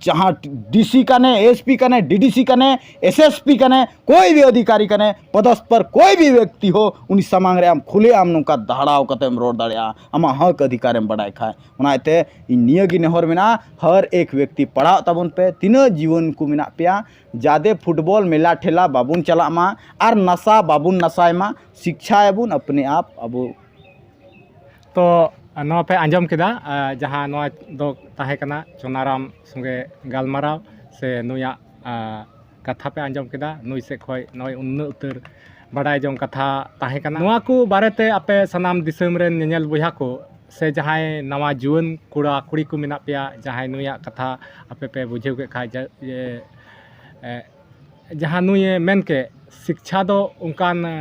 ᱡᱟᱦᱟᱸ ᱰᱤᱥᱤ ᱠᱟᱱᱮ, ᱮᱥᱯᱤ ᱠᱟᱱᱮ, ᱰᱤᱰᱤᱥᱤ ᱠᱟᱱᱮ, ᱮᱥᱮᱥᱯᱤ ᱠᱟᱱᱮ, ᱠᱳᱭ ᱵᱷᱤ ᱚᱫᱷᱤᱠᱟᱨᱤ ᱠᱟᱱᱮ, ᱯᱚᱫᱚᱥᱛᱷ ᱯᱚᱨ ᱠᱳᱭ ᱵᱷᱤ ᱵᱮᱠᱛᱤ ᱦᱳ, ᱩᱱᱤ ᱥᱟᱢᱟᱝ ᱨᱮ ᱟᱢ ᱠᱷᱩᱞᱮ ᱟᱢ ᱱᱚᱝᱠᱟ ᱫᱟᱦᱲᱟᱣ ᱠᱟᱛᱮᱢ ᱨᱚᱲ ᱫᱟᱲᱮᱭᱟᱜᱼᱟ, ᱟᱢᱟᱜ ᱦᱚᱠ ᱚᱫᱷᱤᱠᱟᱨᱮᱢ ᱵᱟᱰᱟᱭ ᱠᱷᱟᱡ᱾ ᱚᱱᱟ ᱤᱭᱟᱹᱛᱮ ᱤᱧ ᱱᱤᱭᱟᱹ ᱜᱮ ᱱᱮᱦᱚᱨ ᱢᱮᱱᱟᱜᱼᱟ, ᱦᱟᱨ ᱮᱠ ᱵᱮᱠᱛᱤ ᱯᱟᱲᱦᱟᱜ ᱛᱟᱵᱚᱱ ᱯᱮ, ᱛᱤᱱᱟᱹᱜ ᱡᱤᱣᱟᱹᱱ ᱠᱚ ᱢᱮᱱᱟᱜ ᱯᱮᱭᱟ, ᱡᱟᱫᱮ ᱯᱷᱩᱴᱵᱚᱞ ᱢᱮᱞᱟ ᱴᱷᱮᱞᱟ ᱵᱟᱵᱚᱱ ᱪᱟᱞᱟᱜ ᱢᱟ ᱟᱨ ᱱᱟᱥᱟ ᱵᱟᱵᱚᱱ ᱱᱟᱥᱟᱭ ᱢᱟ, ᱥᱤᱠᱪᱷᱟᱭᱟᱵᱚᱱ ᱟᱯᱱᱮ ᱟᱯ ᱟᱵᱚ᱾ ᱛᱚ, ᱱᱚᱣᱟ ᱯᱮ ᱟᱸᱡᱚᱢ ᱠᱮᱫᱟ, ᱟ, ᱡᱟᱦᱟᱸ ᱱᱚᱣᱟ ᱫᱚ ᱛᱟᱦᱮᱸ ᱠᱟᱱᱟ ᱪᱚᱱᱟᱨᱟᱢ ᱥᱚᱸᱜᱮ ᱜᱟᱞᱢᱟᱨᱟᱣ ᱥᱮ ᱱᱩᱭᱟᱜ, ᱟ, ᱠᱟᱛᱷᱟ ᱯᱮ ᱟᱸᱡᱚᱢ ᱠᱮᱫᱟ᱾ ᱱᱩᱭ ᱥᱮᱫ ᱠᱷᱚᱱ ᱱᱚᱜᱼᱚᱭ ᱩᱱᱟᱹᱜ ᱩᱛᱟᱹᱨ ᱵᱟᱰᱟᱭ ᱡᱚᱝ ᱠᱟᱛᱷᱟ ᱛᱟᱦᱮᱸ ᱠᱟᱱᱟ᱾ ᱱᱚᱣᱟ ᱠᱚ ᱵᱟᱨᱮᱛᱮ ᱟᱯᱮ ᱥᱟᱱᱟᱢ ᱫᱤᱥᱚᱢ ᱨᱮᱱ ᱧᱮᱧᱮᱞ ᱵᱚᱭᱦᱟ ᱠᱚ ᱥᱮ ᱡᱟᱦᱟᱸᱭ ᱱᱟᱣᱟ ᱡᱩᱣᱟᱹᱱ ᱠᱚᱲᱟ ᱠᱩᱲᱤ ᱠᱚ ᱢᱮᱱᱟᱜ ᱯᱮᱭᱟ, ᱡᱟᱦᱟᱸᱭ ᱱᱩᱭᱟᱜ ᱠᱟᱛᱷᱟ ᱟᱯᱮ ᱯᱮ ᱵᱩᱡᱷᱟᱹᱣ ᱠᱮᱫ ᱠᱷᱟᱡ, ᱡᱮ, ᱮ, ᱮ, ᱡᱟᱦᱟᱸ ᱱᱩᱭᱮ ᱢᱮᱱ ᱠᱮᱫ, ᱥᱤᱠᱪᱷᱟ ᱫᱚ ᱚᱱᱠᱟᱱ, ᱮ,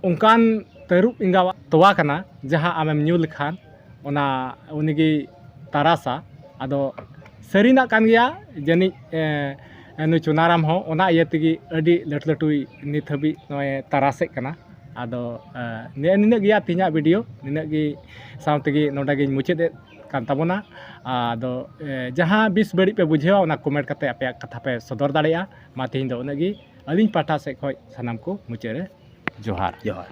ᱚᱱᱠᱟᱱ ᱛᱟᱹᱨᱩᱵ ᱮᱸᱜᱟᱣᱟᱜ ᱛᱚᱣᱟ ᱠᱟᱱᱟ, ᱡᱟᱦᱟᱸ ᱟᱢᱮᱢ ᱧᱩ ᱞᱮᱠᱷᱟᱱ ᱚᱱᱟ ᱩᱱᱤᱜᱮᱭ ᱛᱟᱨᱟᱥᱟ᱾ ᱟᱫᱚ ᱥᱟᱹᱨᱤᱱᱟᱜ ᱠᱟᱱ ᱜᱮᱭᱟ ᱡᱟᱹᱱᱤᱡ, ᱮ, ᱱᱩᱭ ᱪᱩᱱᱟᱨᱟᱢ ᱦᱚᱸ ᱚᱱᱟ ᱤᱭᱟᱹ ᱛᱮᱜᱮ ᱟᱹᱰᱤ ᱞᱟᱹᱴᱩ ᱞᱟᱹᱴᱩᱭ ᱱᱤᱛ ᱦᱟᱹᱵᱤᱡ ᱱᱚᱜᱼᱚᱭ ᱛᱟᱨᱟᱥᱮᱫ ᱠᱟᱱᱟ᱾ ᱟᱫᱚ ᱱᱤᱱᱟᱹᱜ ᱜᱮᱭᱟ ᱛᱮᱦᱮᱧᱟᱜ ᱵᱷᱤᱰᱤᱭᱳ, ᱱᱤᱱᱟᱹᱜ ᱜᱮ ᱥᱟᱶ ᱛᱮᱜᱮ ᱱᱚᱰᱮ ᱜᱤᱧ ᱢᱩᱪᱟᱹᱫ ᱮᱫ ᱠᱟᱱ ᱛᱟᱵᱚᱱᱟ᱾ ᱟᱫᱚ ᱡᱟᱦᱟᱸ ᱵᱮᱥ ᱵᱟᱹᱲᱤᱡ ᱯᱮ ᱵᱩᱡᱷᱟᱹᱣᱟ, ᱚᱱᱟ ᱠᱚᱢᱮᱱᱴ ᱠᱟᱛᱮ ᱟᱯᱮᱭᱟᱜ ᱠᱟᱛᱷᱟ ᱯᱮ ᱥᱚᱫᱚᱨ ᱫᱟᱲᱮᱭᱟᱜᱼᱟ᱾ ᱢᱟ ᱛᱮᱦᱮᱧ ᱫᱚ ᱩᱱᱟᱹᱜ ᱜᱮ, ᱟᱹᱞᱤᱧ ᱯᱟᱦᱴᱟ ᱥᱮᱫ ᱠᱷᱚᱱ ᱥᱟᱱᱟᱢ ᱠᱚ ᱢᱩᱪᱟᱹᱫ ᱨᱮ ᱡᱚᱦᱟᱨ᱾ ᱡᱚᱦᱟᱨ᱾